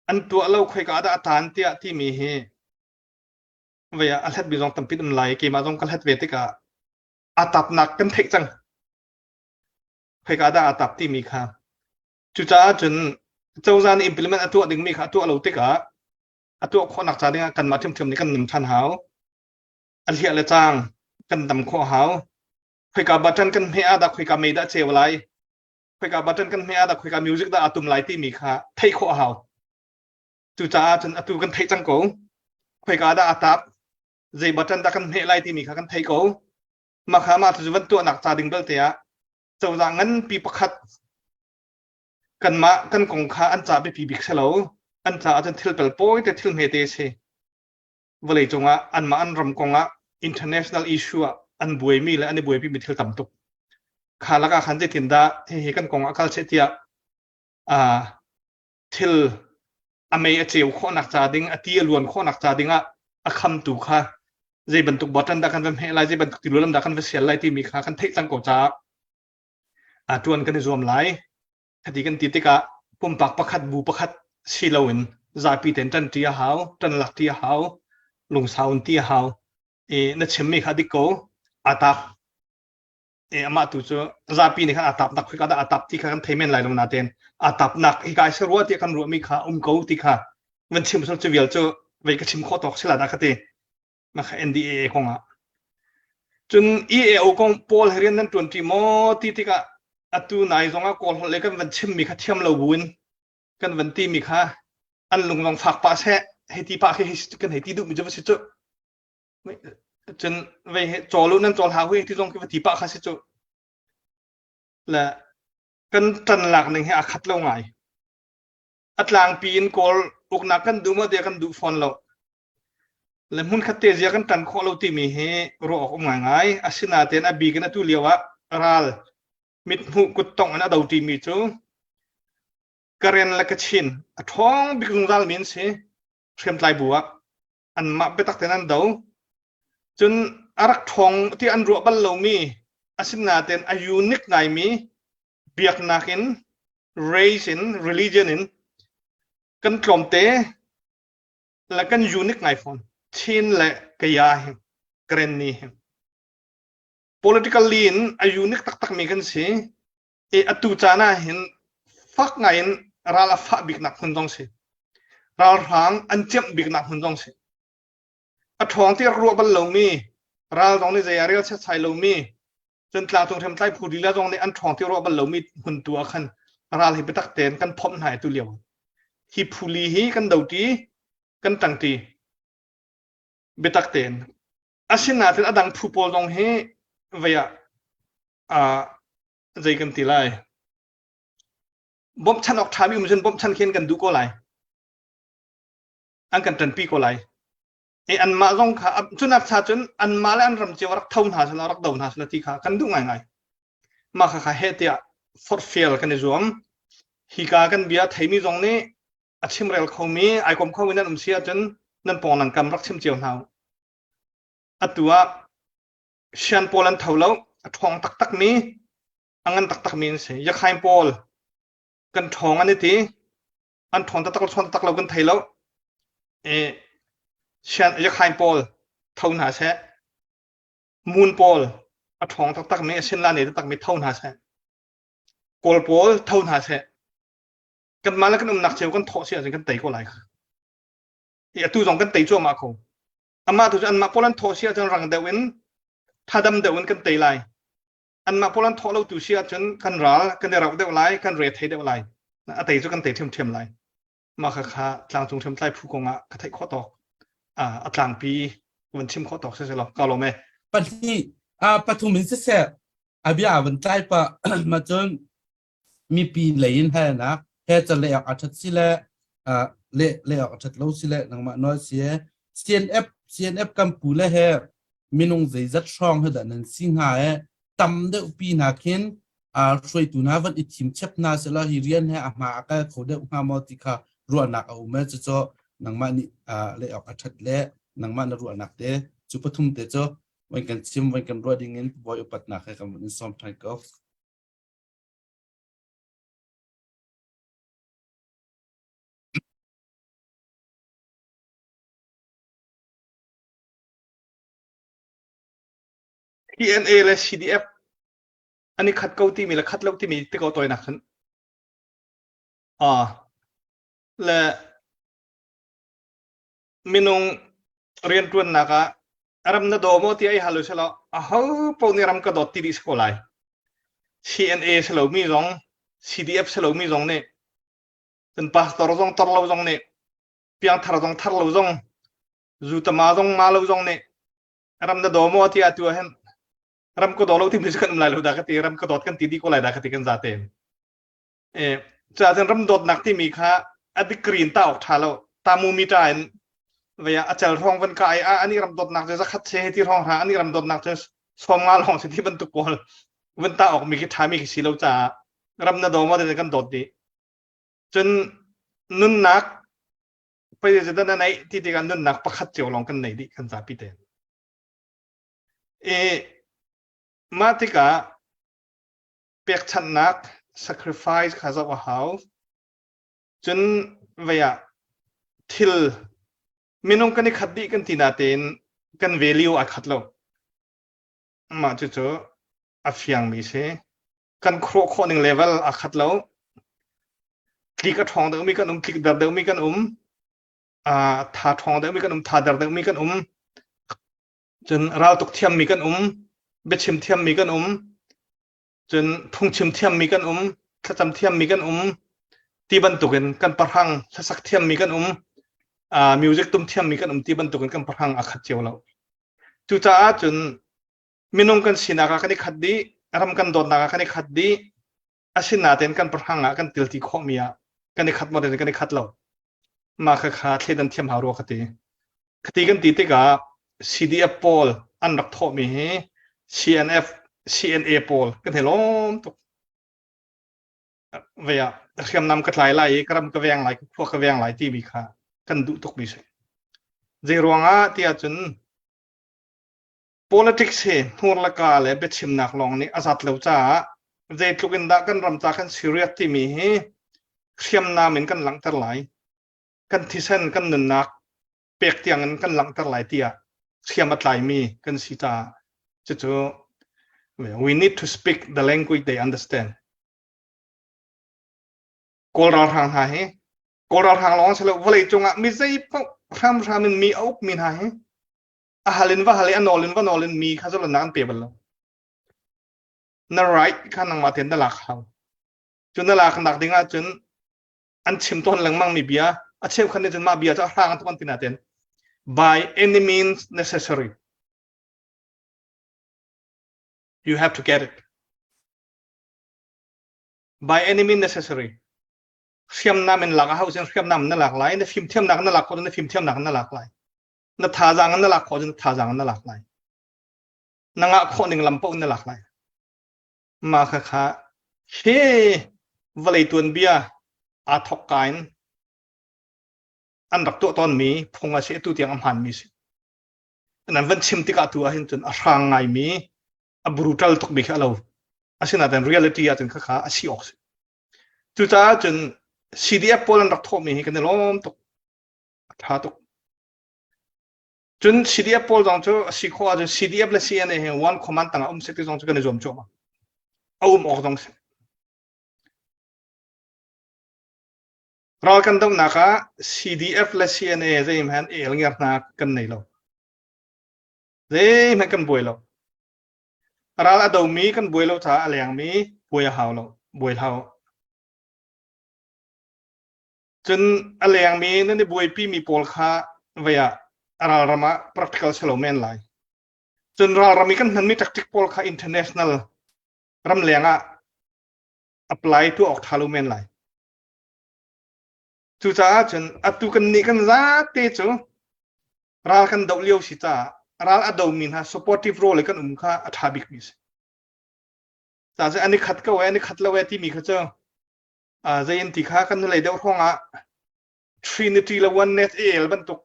an tuah lo khoika ah dah a taan tiah timi hi vei ah a hlat mi zong tampi um lai keimah zong ka hlat ve tikah a tapnak kan theih cang. Khoika dah aa tap timi kha. Cucaah cun cozah nih implement a tuah dingmi kha a tuah lo tikah a tuah khawhnak ca dingah kanmah ṭhiamṭhiam nih kan nim ṭhan hau. A hliah le cang kan dam khawh hau. Khoika button kan hmeh ah dah khoika mei dah ceu lai. Khoika button kan hmeh ah dah khoika music dah aa tum lai timi kha theih khawh a hau. Cucaah cun atu kan theih cang ko. Khoika dah aa tap, zei button dah kan hmeh lai timi kha kan theih ko. Mah kha mah cu van tuahnak ca ding belte ah cozah nganpi pakhat kanmah kan kong kha an ca biapi bik si lo. An caah cun thil pelpawi te thil hmete si. Vawlei cungah anmah an ram kong ah international issue ah an buaimi le an i buaipimi thil tam tuk. Kha lakah khan zeitindah hihi kan kong ah kal seh tiah thil a mei a ceu khawhnak ca ding a ti a luan khawhnak ca ding ah a khamtu kha zei bantuk button dah kan va hmeh lai zei bantuk tiluan dah kan va sial lai timi kha kan theih cang ko caah a tuan kan i zuam lai. Khati kan ti tikah pumpak pakhat bu pakhat si loin zapi ten ṭan ṭi a hau, ṭan lak ṭi a hau, lungsau in ti a hau. I na chimmi kha dik ko. Aa tak. E amah tu cu zapi nih khan aa tapnak khoi ka dah aa tap ti kha kan thei men lai lo natein aa tapnak hi kai se rua ti kan ruahmi kha um ko ti kha van chim sal cu vial cu vei ka chim khawh tawk sila dah ka ti. Mah kha NDAA kong ah. Cun EAO kong pawl he rian nan ṭuanṭi maw ti tikah atu nai zong ah Kawl holh le kan van chimmi kha thiam lo buin kan van timi kha an lung zong fak pah seh hei ti pah khi kan hei ti duhmi cu va si cu. Cun vei he cawl u nan cawl hau hui ti zong khi va ti pah kha si cu. Le kan ṭan lak ning he aa khat lo ngai. A tlangpi in Kawl uknak kan duh maw tiah kan duh fawn lo. Le hmunkhat te zia kan ṭan khawh lo timi hi ruah awk um ngaingai. Asinain a bik in atu lio ah ral mithmuh kuttongh in a do ṭimi cu Karen le Kachin a ṭhawng bik zungzal mi an si. Hriamtlai bu ah anmah biatak tein an do. Cun a rak ṭhawng ti an ruah bal lomi asinain a unique ngaimi biaknak in race in religion in kan tlawmte le kan unique ngai fawn. Chin le Kaya hi Karenni hi politically in a unique taktak mi kan si. E atu caan ah hin fak ngai in ral a fah biknak hmun zong si. Ralhrang an ciamh biknak hmun zong si. A ṭhawng ti rak ruah bal lomi ral zong nih zei a rel setsai lomi cun tlangcung hriamtlai phu lila zong nih an ṭhawng ti ruah bal lomi hmun tu ah khan ral hi biatak tein kan phomh hna tu lio hi phuli hi kan doti kan ṭangṭi biatak tein asinain a dang phu pawl zong hi vei ah zei kan ti lai bawmhchanh awk ṭhami um cun bawmhchanh khin kan duh ko lai an kan ṭanpi ko lai E anmah zong kha cunak cha cun anmah le an ram cio rak tho hna selaw rak do hna selaw ti kha kan duh ngaingai. Mah kha kha heh tiah forhfial kan i zuam. Hika kan bia theimi zong nih a chimrel khomi ai kom khomi nan um si ahcun nan pawng nan kam rak chim cio hna u. Atu ah Shan pawl an tho lo, a ṭhawng taktakmi, a ngan taktakmi an si. Yakhain pawl kan ṭhawng an i ti. An ṭhawn taktak lo ṭhawn taktak lo kan thei lo. E sian yakhain pawl tho hna seh. Moon pawl a ṭhawng taktak mi a sin la nei taktak mi tho hna seh. Kawl pawl tho hna seh. Kanmah le kan umnak cio kan thawh si ahcun kan tei ko lai. I atu zong kan tei cuahmah ko. Amah tu cu anmah pawl an thawh si ahcun rang deuh in thadam deuh in kan tei lai. Anmah pawl an thawh lo tu si ahcun kan ral kan i rauh deuh lai, kan re thei deuh lai. A tei cu kan tei ṭhiamṭhiam lai. Mah kha kha tlangcung hriamtlai phu kong ah ka theih khawh tawk. A tlangpi van chim khawh tawk si selaw ka lawm e. Pahnih pathum in siseh a bia van tlai pa ma cun mipi lei in halnak he ca le awk a ṭhat si le le le awk a ṭhat lo si le nangmah nawl si e CNF CNF kan pu le he minung zeizat hrawng he dah nan si hnga e tam deuh pi hna khin hruaitu hna van i thim chep hna sela hi rian he a hma a kal kho deuh hnga maw ti kha ruahnak a um e cucu nangmah nih le awk a ṭhat le nangmah na ruahnak te cu pathum te cu van kan chim van kan ruah ding in bawi upatnak he kan van in sawm ṭhan ko. TNA le CDF an i khat ko timi le khat lo timi ti ko tawinak cun ah le minung rianṭuannak ah. Ram na daw maw tiah i hal u selaw aho paoh nih ram ka dawt ti dih si ko lai. CNA si lomi zong, CDF si lomi zong nih, cun pastor zong tor lo zong nih, piangthar zong thar lo zong, zutama zong ma lo zong nih ram na daw maw tiah tu ah hin ram ka daw lo timi cu kan um lai lo dah ka ti, ram ka dawt kan ti dih ko lai dah ka ti kan zatein. E, cuahcun ram dawtnak timi kha a degree in ta awk ṭha lo. Tamu mita in vei ah a cel hrawng van ka ai ah ani ram dawtnak cu zakhat che ti hrawng hra ani ram dawtnak cu sawm nga lawng si ti bantuk pawl van ta awk mi khi ṭha mi khi si lo caah ram na daw maw ti kan dawt dih. Cun nunnak pei zeidah na neih ti tikah nunnak pakhat cio lawng kan nei dih kan zapi te. E, mah tikah pekchanhnak sacrifice kha zoh a hau. Cun vei ah thil minung kan i khat dih kan ti natein kan value aa khat lo. Mah cucu a fiangmi si. Kan khuah khawh ning level aa khat lo. Tlik a ṭhawng deuhmi kan um, tlik der deuhmi kan um, uh, tha ṭhawng deuhmi kan um, tha der deuhmi kan um. Cun raltuk thiammi kan um, biachim thiammi kan um, cun phungchim thiammi kan um, thlacam thiammi kan um, ti bantukin kan pahrang hlasak thiammi kan um, uh, music tum thiammi kan um ti bantukin kan pahrang a khat cio lo. Cucaah cun minung kan sinak ah kan i khat dih, ram kan dawtnak ah kan i khat dih, asinain kan pahrang ah kan tilti khawhmi ah kan i khat maw kan i khat lo. Mah kha kha thleidan thiam hau rua ka ti. Khati kan ti tikah CDF pawl an rak thawhmi hi CNF, CNA pawl kan hei lawm tuk. Vei ah hriamnam ka tlai lai i ka ram ka veng lai, ka khua ka veng lai timi kha kan duh tukmi si. Zei ruangah tiah cun politics hi hnur le ka le biachimnak lawng nih a zat lo caah zeitluk in dah kan ram ca kan serious timi hi hriamnam in kan langhter lai. Kan thisen kan nunnak pek tiang in kan langhter lai tiah hriam a tlaimi kan si caah cucu we need to speak the language they understand. Kawl ralhrang hna hi Kawl ralhrang lawng si lo vawlei cungah mi zei paoh hramhram in mi a ukmi hna hi a hal in va hal i a nawl in va nawl in mi kha zalonnak an pe bal lo. Na right kha nangmah tein na lak hau. Cu na lak nak ding ahcun an chim tawn lengmang mi bia a cheukhat nih cun mah bia cu a hrang tuk an ti nain by any means necessary you have to get it by any means necessary hriamnam in lak a hau cun hriamnam na lak lai na fimthiamnak na lak khawh na fimthiamnak na lak lai na thazaang na lak khawh cun na thazaang na lak lai na ngah khawh ning lam paoh na lak lai Mah khakha hi vawlei tuanbia aa thawk ka in an rak tuah tawnmi phung a si atu tiang a hmaanmi si. Nan van chim tikah tu ahhin cun a hrang ngaimi a brutal tukmi khi a lo. Asinain reality ahcun khakha a si awk si. Cucaah cun CDF pawl an rak thawhmi hi kan i lawm tuk. A ṭha tuk. Cun CDF pawl zong cu a si khawh ahcun CDF le CNA hi one command tangah um seh ti zong cu kan i zuam cuahmah. A um awk zong si. Ral kan dohnak ah CDF le CNA zeihmanh el ngiar hna kan nei lo. Zeihmanh kan buai lo. Ral a domi kan buai lo caah a lengmi buai a hau lo. Buai hau. Cun a lengmi nan i buaipimi pawl kha vei ah ralram ah practical si lo men lai. Cun ralram i kan hmanmi tactic pawl kha international ramleng ah apply tuah awk ṭha lo men lai. Cucaah cun atu kan nih kan zate cu ral kan doh lio si caah ral a domi hna supportive role i kan um kha a ṭha bikmi si. Caah an i khat ko e, an i khat lo e timi kha cu zei an ti kha kan hnulei deuh hrawng ah Trinity le Oneness el bantuk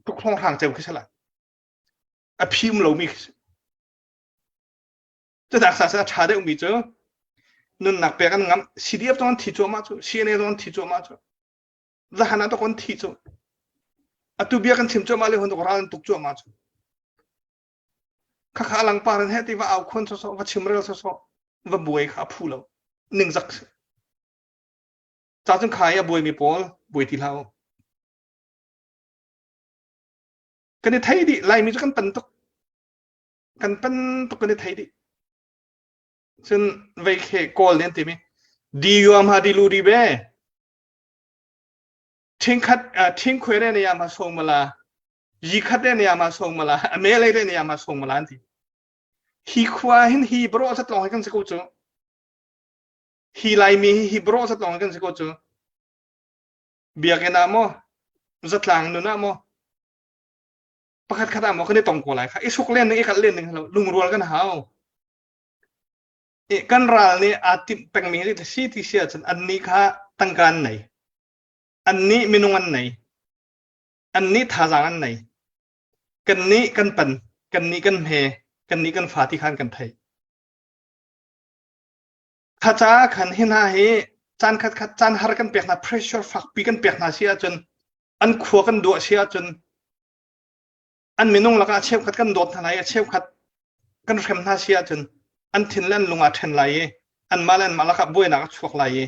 tuk hrawng hrang ceu khi sala a phim lomi khi si cunak sa a ṭha deuhmi cu nunnak pek an ngam CDF zong an thi cuahmah cu CNA zong an thi cuahmah cu zahan ah tok an thi cu atu bia kan chim cuahmah le hon tok ral an tuk cuahmah cu Khakha langpar in heh ti va au khuan sawsawh va chimrel sawsawh va buai kha a phu lo ningzak si. Ca cun kha i a buaimi pawl buai ti hlah u. Kan i thei dih. Laimi cu kan pan tuk. Kan pan tuk kan i thei dih. Cun vei khe kawl nih an timi di yuam ha di lu di be thingkhat thingkhuai re ne ya ma song mala yi khat re ne ya ma song mala a me lei re ne ya ma song mala an ti. Hi khua hin hi bro zat long hi kan si ko cu. Hi Laimi hi hi bro zat long hi kan si ko cu. Biakinn ah maw zatlang nun ah maw pakhat khat ah maw kan i tong ko lai kha i suk len ding i kalh len ding lo lungrual kan hau. I kan ral nih aa timh pengmi hi si ti si ahcun annih kha tangka an nei. Annih minung an nei. Annih thazaang an nei. Kannih kan pan, kannih kan hme, kannih kan fa ti khan kan theih. Kha caah khan hi hna hi caan khat khat caan har kan pek hna pressure fakpi kan pek hna si ahcun an khua kan duah si ahcun an minung lakah cheukhat kan dawt hna lai i cheukhat kan hrem hna si ahcun an thin le an lung aa ṭhen lai i anmah le anmah lakah buainak a chuak lai i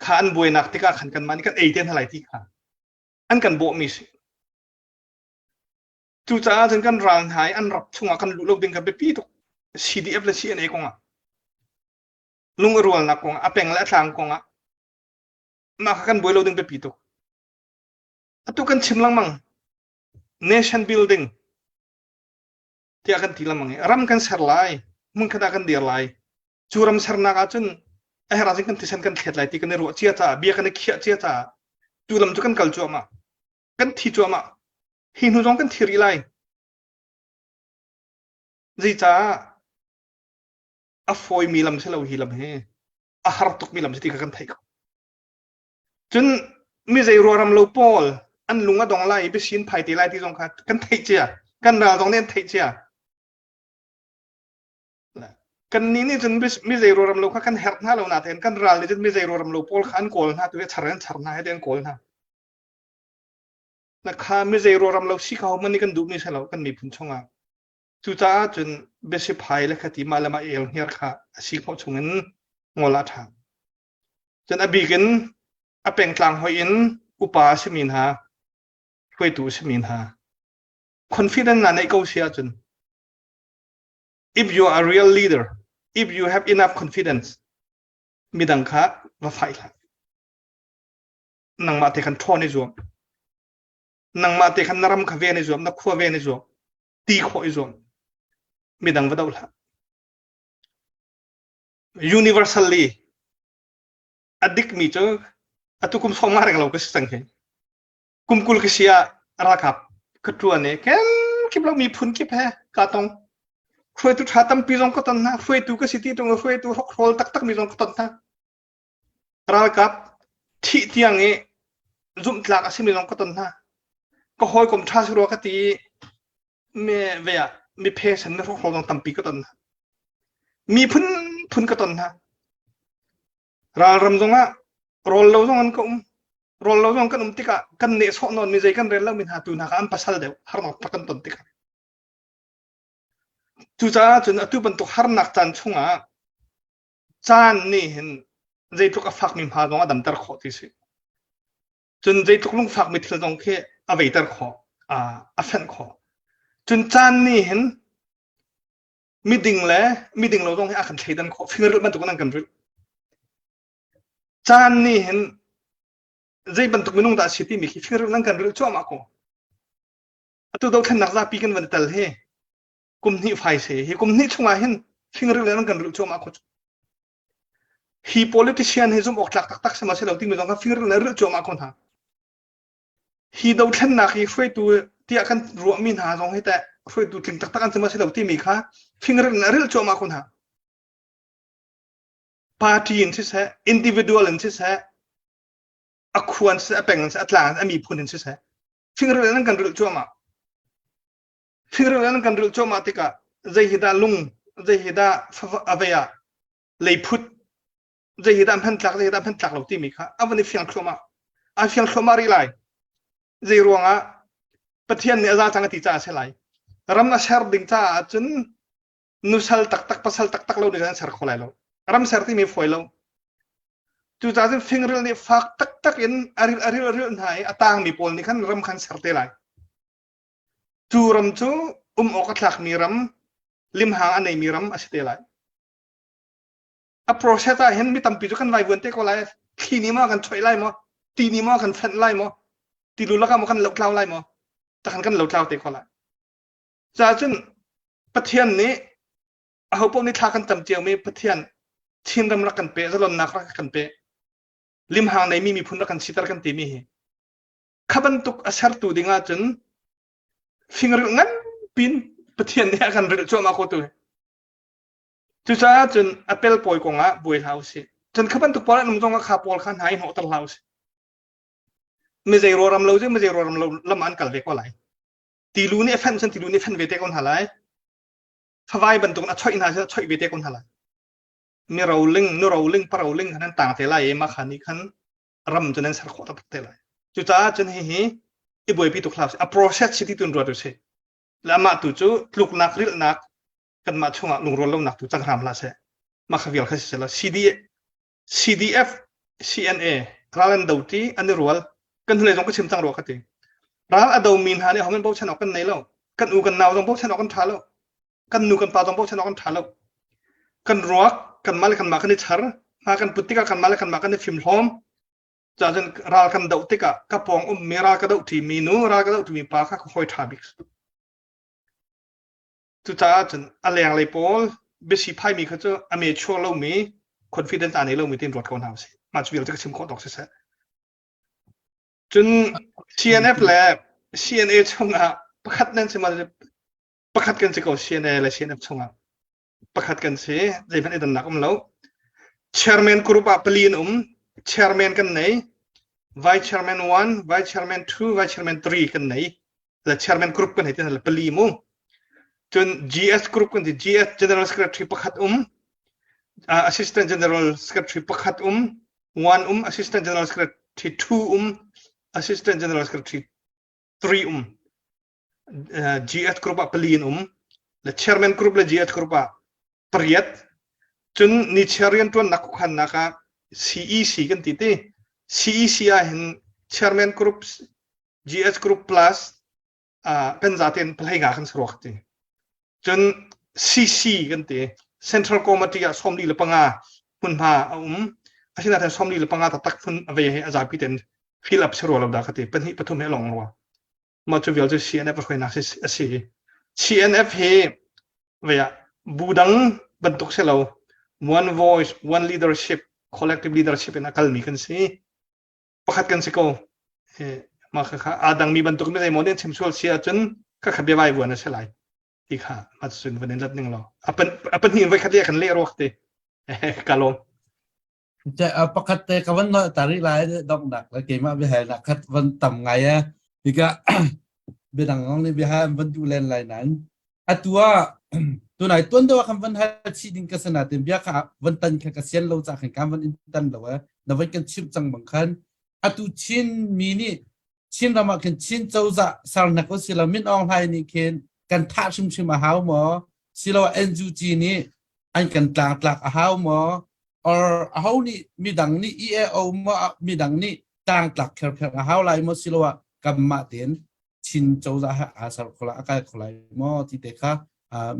kha an buainak tikah khan kanmah nih kan ei te hna lai ti kha an kan bawhmi si. Cucaah cun kan ral hna i an rap chungah kan luh lo ding kha biapi tuk. CDF le CNA kongah lung a rualnak kongah a peng le a tlang kongah mah kha kan buai lo ding biapi tuk. Atu kan chim lengmang nation building tiah kan ti lengmang i ram kan ser lai hmunkhat ah kan dir lai cu ram sernak ahcun a herh ahcun kan thisen kan thlet lai ti kan i ruah cia caah bia kan i khiah cia caah tu lam cu kan kal cuahmah kan thi cuahmah hi hnu zong kan thi rih lai zeicah a fawimi lam si lo hi lam hi a har tukmi lam si ti kha kan theih ko Cun mi zei ruaram lo pawl an lung a dong lai i biasin phai te lai ti zong kha kan theih cia. Kan ral zong nih an theih cia. Kan nih nih cun mi zei ruaram lo kha kan herh hna lo natein kan ral nih cun mi zei ruaram lo pawl kha an kawl hna tu hi char an char hna he ti an kawl hna. Na kha mi zei ruaram lo si kha hohmanh nih kan duhmi si lo kan miphun chungah. Cucaah cun biasiphai le kha ti mah le mah el hniar kha a si khawh chungin ngol ah ṭha. Cun a bik in a pengtlang hoih in upa a simi hna, hruaitu a simi hna, confident na neih ko si ahcun if you are a real leader, if you have enough confidence, midang kha va fai hlah. Nangmah te khan ṭhawn i zuam. Nangmah te khan na ram kha ven i zuam, na khua ven i zuam, ti khawh i zuam. Midang va do hlah. Universally a dikmi cu atu kum sawm nga reng lo ka si cang hi. Kum 20 ka si ah ralkap ka ṭuan i kenkip lo miphun kip he kaa tong. Hruaitu ṭha tampi zong ka ton hna. Hruaitu ka si ti ṭung hruaitu hrokhrawl taktakmi zong ka ton hna. Ralkap thih tiang i zumhtlak a simi zong ka ton hna. Ka hawikom ṭha si rua ka ti i me ve ah mi phesan mi hrokhrawl zong tampi ka ton hna. Mi phunphun ka ton hna. Ralram zongah rawl lo zong an ka um. Rawl lo zong kan um tikah kan nehsawh nawn mi zei kan rel lo mi hna tu hna kha an pasal deuh harnak tak kan ton tikah. Cucaah cun atu bantuk harnak caan chungah caan nih hin zeitluk a fakmi hma zong a damter khawh ti si. Cun zeitluk lungfakmi thil zong khi a veiter khawh, a fenh khawh. Cun caan nih hin miding le miding lo zong hi a kan thleidan khawh. Fingerrilh bantuk in an kan rilh. Caan nih hin zei bantuk minung dah a si timi khi fingerrilh an kan rilh cuahmah ko. Atu dothlennak zapi kan van tel hi kum hnih fai se hi kum hnih chungah hin fingerrilh in an kan rilh cuahmah ko. Hi politician hi zumh awk tlak taktak si ma si lo timi zong kha fingerrilh in rilh cuahmah ko hna. Hi dothlennak hi hruaitu tiah kan ruahmi hna zong hi teh hruaitu tling taktak an si ma si lo timi kha fingerrilh in a rilh cuahmah ko hna. Party in siseh, individual in siseh, a khua in siseh, a peng in siseh, a tlang in, a miphun in siseh, fingerrilh in an kan rilh cuahmah. Fingerrilh in an kan rilh cuahmah tikah zei hi dah lung, zei hi dah a vei ah leiphut, zei hi dah hmantlak, zei hi dah hmantlak lo timi kha a van i fiang thluahmah. A fiang thluahmah rih lai. Zei ruangah Pathian nih a za cang a ti caah a si lai. Ram a ser ding caah cun nusal taktak pasal taktak lo nih an ser kho lai lo. Ram ser timi fawi lo. Cucaah cun fingril nih fak taktak in a rilh a rilh a rilh hna i a tangmi pawl nih khan ram khan ser te lai. Cu ram cu um awk a tlakmi ram, limhang a neimi ram a si te lai. A process ah hin mi tampi cu kan vaivuan te ko lai. Thli nih maw kan choih lai maw? Ti nih maw kan fenh lai maw? Tilu lakah maw kan lotlau lai maw? Takhan kan lotlau te ko lai. Caah cun Pathian nih aho paoh nih thla kan cam ciomi Pathian Chinram rak kan pe, zalonnak rak kan pe, limhang neimi miphun rak kan siter kan timi hi kha bantuk a sertu ding ahcun fingrilh ngan pin Pathian nih a kan rilh cuahmah ko tu. Cucaah cun a pelpawi kong ah buai hlah usih. Cun kha bantuk pawl an um zong ah kha pawl kha hna i hnawhter hlah usih. Mi zei ruaram lo cu mi zei ruaram lo lam ah an kal ve ko lai. Tilu nih a fenh cun tilu nih a fenh ve te ko hna lai. Favai bantuk in a choih hna cun a choih ve te ko hna lai. Mi roling, nu roling, pa roling khan an tang te lai i mah kha nih khan ram cu nan ser khawh taktak te lai. Cucaah cun hihi i buaipi tuk hlah usih. A process si ti tun ruat usih. Le amah tu cu tluknak rilhnak kanmah chungah lungrual lonak tu cang hram hlah seh. Mah kha vial kha si seh CD, CDF, CNA ral an do ti an i rual. Kan hnulei zong ka chim cang rua ka ti. Ral a domi hna nih homen bochan awk kan nei lo. Kan u kan nau zong bochan awk kan ṭha lo. Kan nu kan pa zong bochan awk kan ṭha lo. Kan ruak kanmah le kanmah kan i char. Hma kan put tikah kanmah le kanmah kan i fimhlawm. Cun ral kan doh tikah ka pawng ummi ral ka doh ṭimi nu, ral ka doh ṭimi pa kha ka hawi ṭha bik. Cucaah cun a lenglei pawl biasi phaimi kha cu a me chuak lomi confidence aa nei lomi tiin ruat ko hna usih. Mah cu vialte ka chim khawh tawk siseh. Cun CNF le CNA chungah pakhat nan si ma pakhat kan si ko CNA le CNF chungah pakhat kan si zeihmanh i dannak um lo. Chairman group ah pali an um. Chairman kan nei. Vice Chairman 1, Vice Chairman 2, Vice Chairman 3 kan nei. Le Chairman group kan hei ti le pali mu. Cun GS group kan ti GS General Secretary pakhat um. Uh, Assistant General Secretary pakhat um. 1 um, Assistant General Secretary 2 um, Assistant General Secretary 3 um. Uh, GS group ah pali in um. Le Chairman group le GS group ah pariat. Cun ni chair rian tuannak khuakhannak ah CEC kan ti ti. CEC ah hin Chairman group GS group plus uh, kan zaten palhei nga kan saruak ti. Cun CC kan ti. Central Committee ah 45 hmunhma a um. Asinain 45 taktak hmun a vei he a zapi ten fill up si rua lo dah ka ti. Pahnih pathum he long rua. Mah cu vial cu CNF hruainak a si. CNF hi vei ah bu dang bantuk si lo. One voice, one leadership, collective leadership in a kalmi kan si. Pakhat kan si ko. Mah kha aa dangmi bantuk mi zeimaw nih chim sual si ahcun kha kha biavai vuan a si lai. Ti kha mah cun van in lat ning law. A pahnih in voi khat le kan leh ruak ti. Ka lawm. Pakhat te ka van noi ta rih lai donghnak le keimah biahalnak khat van tam ngai e. Hika biadang zong nih bia van duh len lai nain atu ah tunai tuan deuh ah khan van hal chih ding ka sana ten bia kha van tan kha ka sian lo ca khan kan van in tan lo e na van kan chimh cang bang khan atu Chin mi nih Chin ram ah khin Chin cozah sarnak o silo Min Aung Hlaing nih khin kan thah hrimhrim a hau maw silo NUG nih an kan tlangtlak a hau maw or aho nih midang nih EAO maw midang nih tlangtlak kherkher a hau lai maw silo ah kanmah tein Chin cozah he aa ser kho lai a kai kho lai maw ti te kha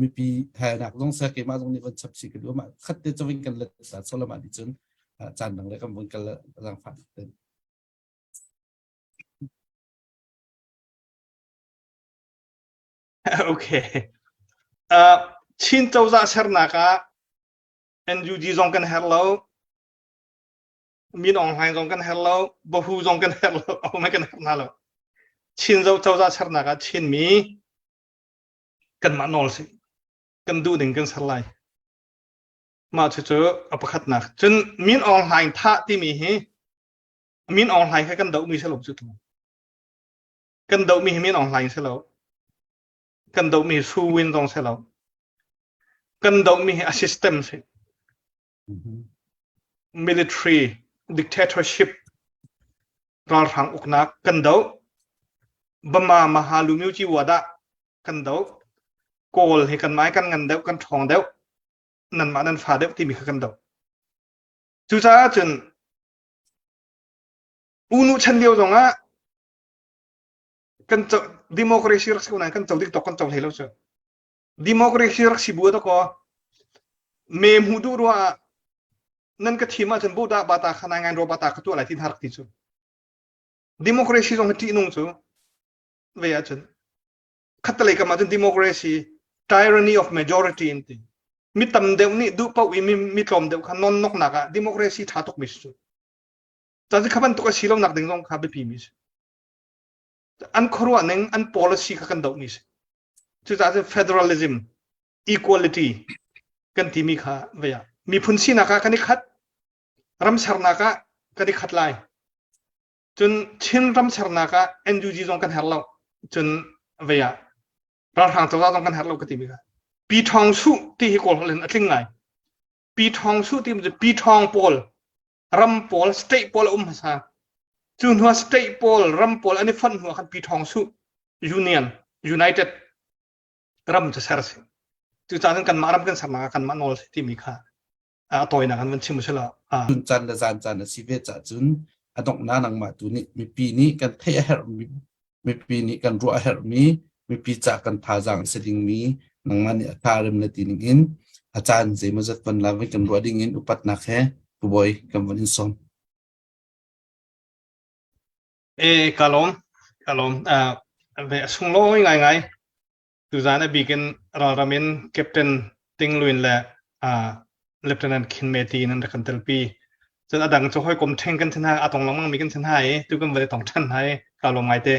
mipi halnak zong se keimah zong nih von chap chih ka duh mah khat te cawin kan let ta solama di cun caan dang le kan von kal zangfah ten Okay. Uh, Chin cozah sernak ah NUG zong kan herh lo, Min Aung Hlaing zong kan herh lo, Bahu zong kan herh lo, ahohmanh kan herh hna lo. Chin cozah sernak ah Chinmi kanmah nawl si. Kan duh ding kan ser lai. Mah cucu a pakhatnak. Cun Min Aung Hlaing thah timi hi Min Aung Hlaing kha kan dohmi si lo cu tu. Kan dohmi hi Min Aung Hlaing si lo. Kan dohmi hi Su Win zong si lo. Kan dohmi hi a system si. Military dictatorship ralhrang uknak kan doh. Bama Maha Lumyu Ci Wada kan doh. Kawl hi kan mai kan ngan deuh kan ṭhawng deuh nanmah nan fa deuh timi kha kan doh. Cucaah cun U Nu chan lio zongah Kan co democracy rak si ko nain kan co dik tawk kan co hlei lo cu. Democracy rak si bu to ko me hmu duh ruah ah nan ka thim ahcun bodah bata kha nai ngai ro bata ka tuah lai ti hna rak ti cu. Democracy zong hi ṭihnung cu ve ahcun khattelei kam ahcun democracy tyranny of majority in ti. Mi tam deuh nih duh paoh i mi, mi tlawm deuh kha non noknak ah democracy ṭha tuk mi si cu. Caan kha bantuk a si lo nak ding zong kha biapi mi si. An khuaruah ning, an policy kha kan doh mi si. Cucaah cun federalism, equality kan timi kha vei ah miphun sinak ah kan i khat, ram sernak ah kan i khat lai. Cun Chin ram sernak ah NUG zong kan herh lo. Cun vei ah ralhrang cozah zong kan herh lo ka timi kha. Pi Thawng Suh ti hi Kawl holh in a tling ngai. Pi Thawng Suh ti cu Pi Thawng pawl ram pawl state pawl a um hmasa. Cu hnu ah state pawl ram pawl an i fonh hnu ah khan Pi Thawng Suh Union United ram cu ser a si. Cucaah cun kanmah ram kan sernak ah kanmah nawl si timi kha a tawinak an van chim usila. Chun caan le zan caan a si ve cah cun a donghnak nangmah tu nih mipi nih kan theih a herhmi mipi nih kan ruah a herhmi mipi ca kan thazaang a si dingmi nangmah nih a tha rem na ti ning in a caan zeimawzat van la kan ruah ding in upatnak he Pu Bawi kan van in sawm. E ka lawm ka lawm ve a sunglawi ngaingai Tuzaan a bik in ralram in Captain Ting Lwin le Lieutenant Khin Me Ti in an rak kan telpi. Cun a dang cu hawikom ṭheng kan si hna, a tong lengmang mi kan si hna i tu kan van i tong ṭhan hna i kaa lawm ngaite.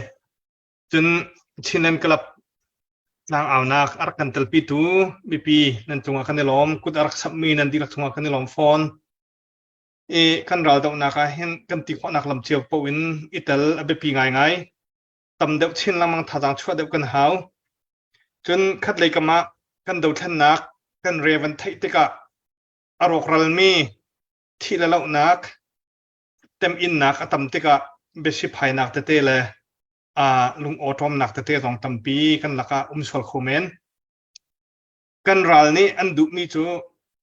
Cun Chinland Club tlangaunak a rak kan telpitu mipi nan cungah kan i lawm, kut a rak samhmi nan dihlak cungah kan i lawm fawn. I kan raldohnak ah hin kan ti khawhnak lam cio paoh in i tel a biapi ngaingai. Tam deuh chin lengmang thazaang chuah deuh kan hau. Cun khatlei kam ah kan dothlennak kan re van theih tikah a rawkralmi thih le lohnak teminnak a tam tikah biasiphainak tete le lungawṭawmnak tete zong tampi kan lakah um sual kho men. Kan ral nih an duhmi cu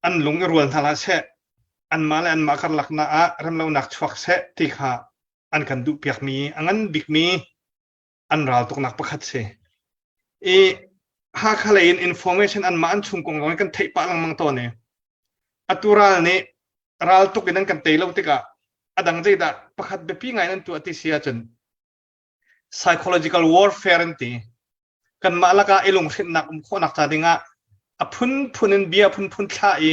an lung i rual hna hlah seh, anmah le anmah karlak na ah remlonak chuak seh ti kha an kan duhpiakmi a ngan bikmi an ral tuknak pakhat si. I Hakha lei in information anmah an chung kong zong kan theih pah lengmang tawn i atu ral nih ral tuk in an kan tei lo tikah a dang zeidah pakhat biapi ngai in an tuah ti si ahcun psychological warfare an ti. Kanmah lakah i lunghrinhnak um khawhnak ca dingah a phunphun in bia phunphun thlah i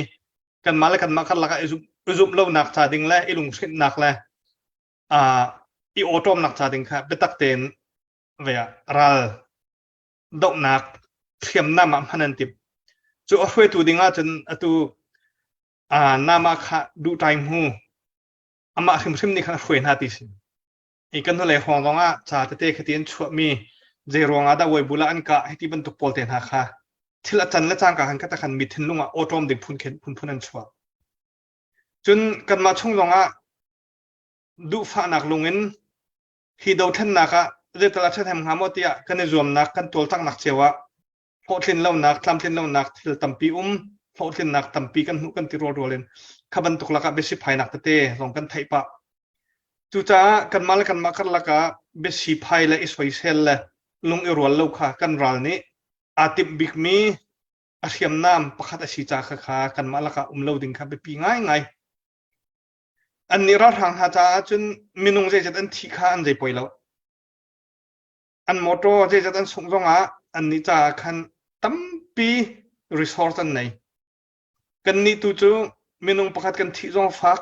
kanmah le kanmah karlak ah i zumh lonak ca ding le i lunghrinhnak le i awṭawmnak ca ding kha biatak tein ve ah ral dohnak hriamnam ah hman an timh. Cu a hruaitu ding ahcun atu nama kha duh tai hmu amah hrimhrim nih khan a hruai hna ti si. I kan hnulei hrawng zong ah ca tete khati an chuahmi zei ruang ah dah Weibull ah an kah hiti bantuk pawl te hna kha thil a can le cangka khan kata khan mi thinlung ah awṭawm ding phun khin phunphun an chuah. Cun kanmah chung zong ah duhfahnak lung in hi dothlennak ah zeital a ṭhahnem hnga maw tiah kan i zuamnak kan tualtaknak cio ah hlawhtlin lonak tlamtlin lonak thil tampi um hlawhtlinnak tampi kan hmuh kan ti rualrual in kha bantuk lakah biasiphainak tete zong kan theih pah. Cucaah kanmah le kanmah karlak ah biasiphai le i soisel le lung i rual lo kha kan ral nih aa timh bikmi a hriamnam pakhat a si ca kha kha kanmah lakah um lo ding kha biapi ngaingai. Annih ralhrang hna caah cun minung zeizat an thih kha an zei poi lo. An motor zeizat an sungh zongah annih caah khan tampi resource an nei. Kannih tu cu minung pakhat kan thih zong a fak,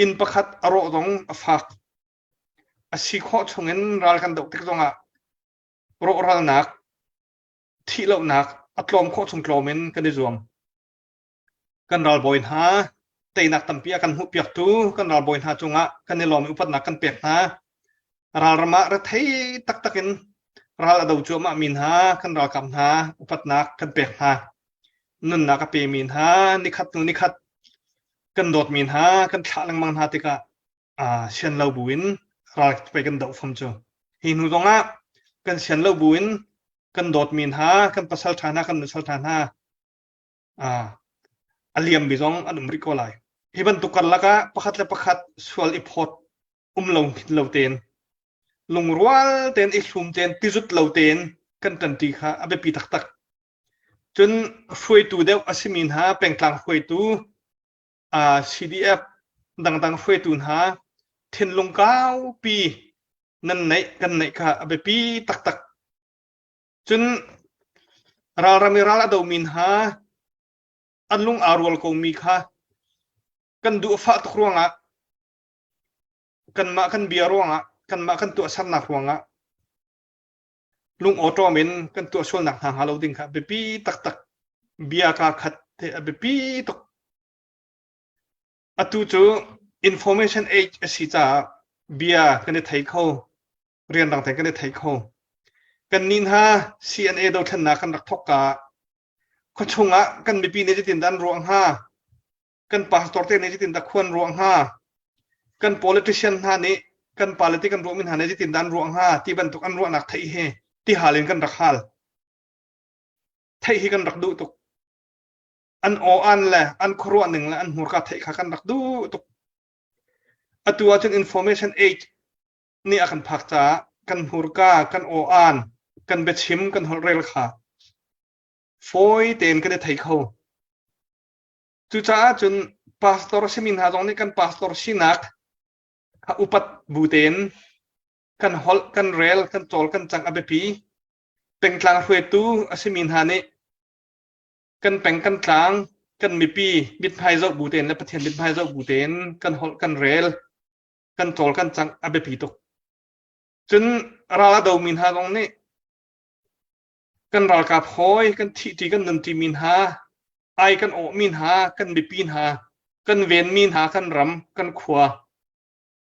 inn pakhat a rawh zong a fak. A si khawh chungin ral kan doh tik zongah rawhralnak, thihlohnak a tlawm khawh chung tlawm in kan i zuam. Kan ralbawi hna teinak tampi a kan hmuhpiaktu kan ralbawi hna cungah kan i lawm i upatnak kan pek hna. Ralram ah rethei taktak in ral a do cuahmah mi hna kan ralkap hna upatnak kan pek hna. Nunnak a pemi hna nikhat hnu nikhat kan dawtmi hna kan thlah lengmang hna tikah sian lo buin ral pei kan doh fam cu. Hi hnu zongah kan sian lo buin kan dawtmi hna kan pasal ṭha hna kan nusal ṭha hna a liammi zong an um rih ko lai. Hi bantuk karlak ah pakhat le pakhat sual i phawt um lo hngin lo tein. Lungrual tein i hlum tein tizut lo tein kan ṭanṭi kha a biapi taktak. Cun hruaitu deuh a simi hna pengtlang hruaitu CDF dangdang hruaitu hna thinlung kaupi nan neih kan neih kha a biapi taktak. Cun ralram i ral a domi hna an lung aa rual komi kha kan duh fah tuk ruangah kanmah kan bia ruangah kanmah kan tuahsernak ruangah lung awṭawm in kan tuah sualnak hna hnga lo ding kha biapi taktak bia kaa khat te a biapi tuk. Atu cu information age a si caah bia kan i thei kho, rianrang tein kan i thei kho. Kannih hna CNA dothlennak kan rak thawk ka khuachung ah kan mipi nih zeitin dah an ruah hnga? Kan pastor te nih zeitin dah khua an ruah hnga? Kan politician hna nih kan politic kan ruahmi hna nih zeitin dah an ruah hnga ti bantuk an ruahnak theih hi ti hal in kan rak hal. Theih hi kan rak duh tuk. An aw an le an khuaruah ning le an hmurka theih kha kan rak duh tuk. Atu ahcun information age nih a kan phak caah kan hmurka, kan aw aan, kan biachim, kan holhrel kha fawi tein kan i thei kho. Cucaah cun pastor simi hna zong nih kan pastor sinak kha upat bu tein kan holh, kan rel, kan cawl, kan cang a biapi. Pengtlang hruaitu a simi hna nih kan peng kan tlang kan mipi mithmai zoh bu tein le Pathian mithmai zoh bu tein kan holh kan rel kan cawl kan cang a biapi tuk. Cun ral a domi hna zong nih kan ralkap hawi kan thihṭi kan nunṭi mi hna ai kan awhmi hna kan mipi hna kan venmi hna kan ram kan khua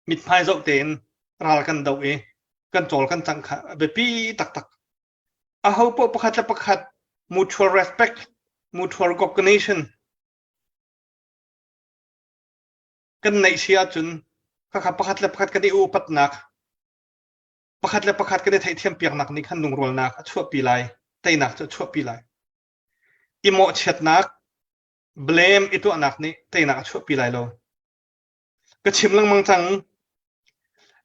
mithmai zoh tein ral kan doh i kan cawl kan cang kha a biapi taktak. Aho paoh pakhat le pakhat mutual respect, mutual recognition kan neih si ahcun khakha pakhat le pakhat kan i upatnak pakhat le pakhat kan i theihthiam piaknak nih khan lungrualnak a chuahpi lai, teinak cu a chuahpi lai. I mawhchiatnak, blame i tuahnak nih teinak a chuahpi lai lo. Ka chim lengmang cang.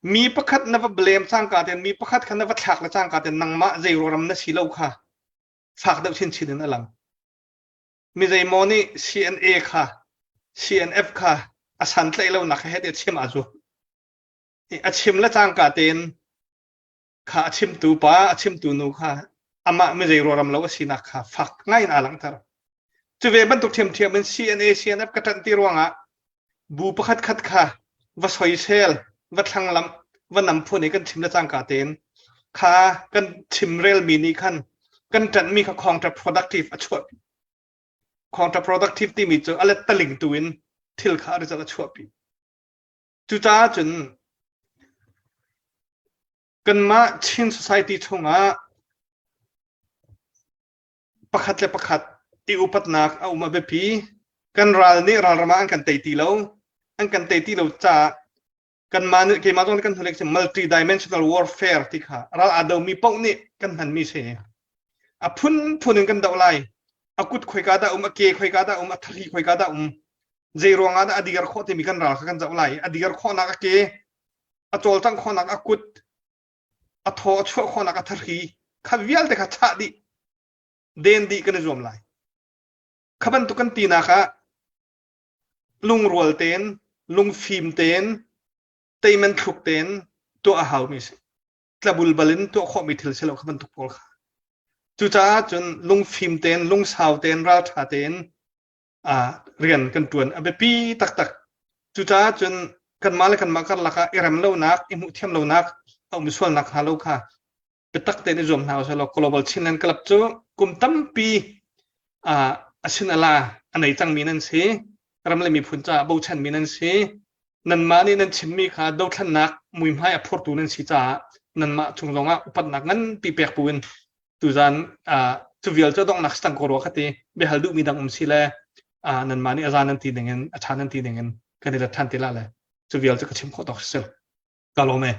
Mi pakhat na va blame cangka tein mi pakhat kha na va thlak le cangka tein nangmah zei ruaram na si lo kha fak deuh chinchin in a lang. Mi zeimaw nih CNA kha CNF kha a santlaih lonak he te chim aa zuam. A chim le cangka tein kha a chimtu pa a chimtu nu kha amah mi zei ruaram lo a sinak kha fak ngai in aa langhter. Cu ve bantuk ṭhiamṭhiam in CNA CNF ka ṭanh ti ruangah bu pakhat khat kha va soisel, va thlanglamh, va nam phun i kan chim le cangka tein kha kan chimrelmi nih khan kan ṭanhmi kha counterproductive a chuahpi. Counterproductive timi cu a lettaling tu in thil kha a result a chuahpi. Cucaah cun kanmah Chin society chungah pakhat le pakhat i upatnak a um a biapi. Kan ral nih ralram ah an kan tei ti lo. An kan tei ti lo caah kanmah nih keimah zong nih kan hnulek multi-dimensional warfare ti kha ral aa domi paoh nih kan hmanmi si. A phunphun in kan doh lai. A kut khoika dah um, a ke khoika dah um, a thari khoika dah um. Zei ruangah dah a dir khawh timi kan ral kha kan zoh lai. A dir khawhnak a ke, a cawlcangh khawhnak a kut, a thaw a chuah khawhnak a thari kha vialte kha chah dih den dih kan i zuam lai. Kha bantuk kan tinak ah lungrual tein, lungfim tein, teiman thluk tein tuah a haumi si. Tlabulbal in tuah khawhmi thil si lo kha bantuk pawl kha. Cucaah cun lungfim tein, lungsau tein, ralṭha tein rian kan ṭuan a biapi taktak. Cucaah cun kanmah le kanmah karlak ah i rem lonak, i hmuh thiam lonak a um sualnak hnga lo kha biatak tein i zuam hna usih law Global Chinland Club cu kum tampi a sin a la a nei cangmi nan si. Ram le miphun caah bochanmi nan si. Nanmah nih nan chimmi kha dothlannak muihmai a phortu nan si caah nanmah chung zongah upatnak nganpi pek buin tuzan cu vial cu donghnak stang ko rua kha ti biahal duhmi dang um si le nanmah nih a za nan ti ding in a ṭha nan ti ding in kan i let ṭhan ti la le cu vial cu ka chim khawh tawk si ka lawm e.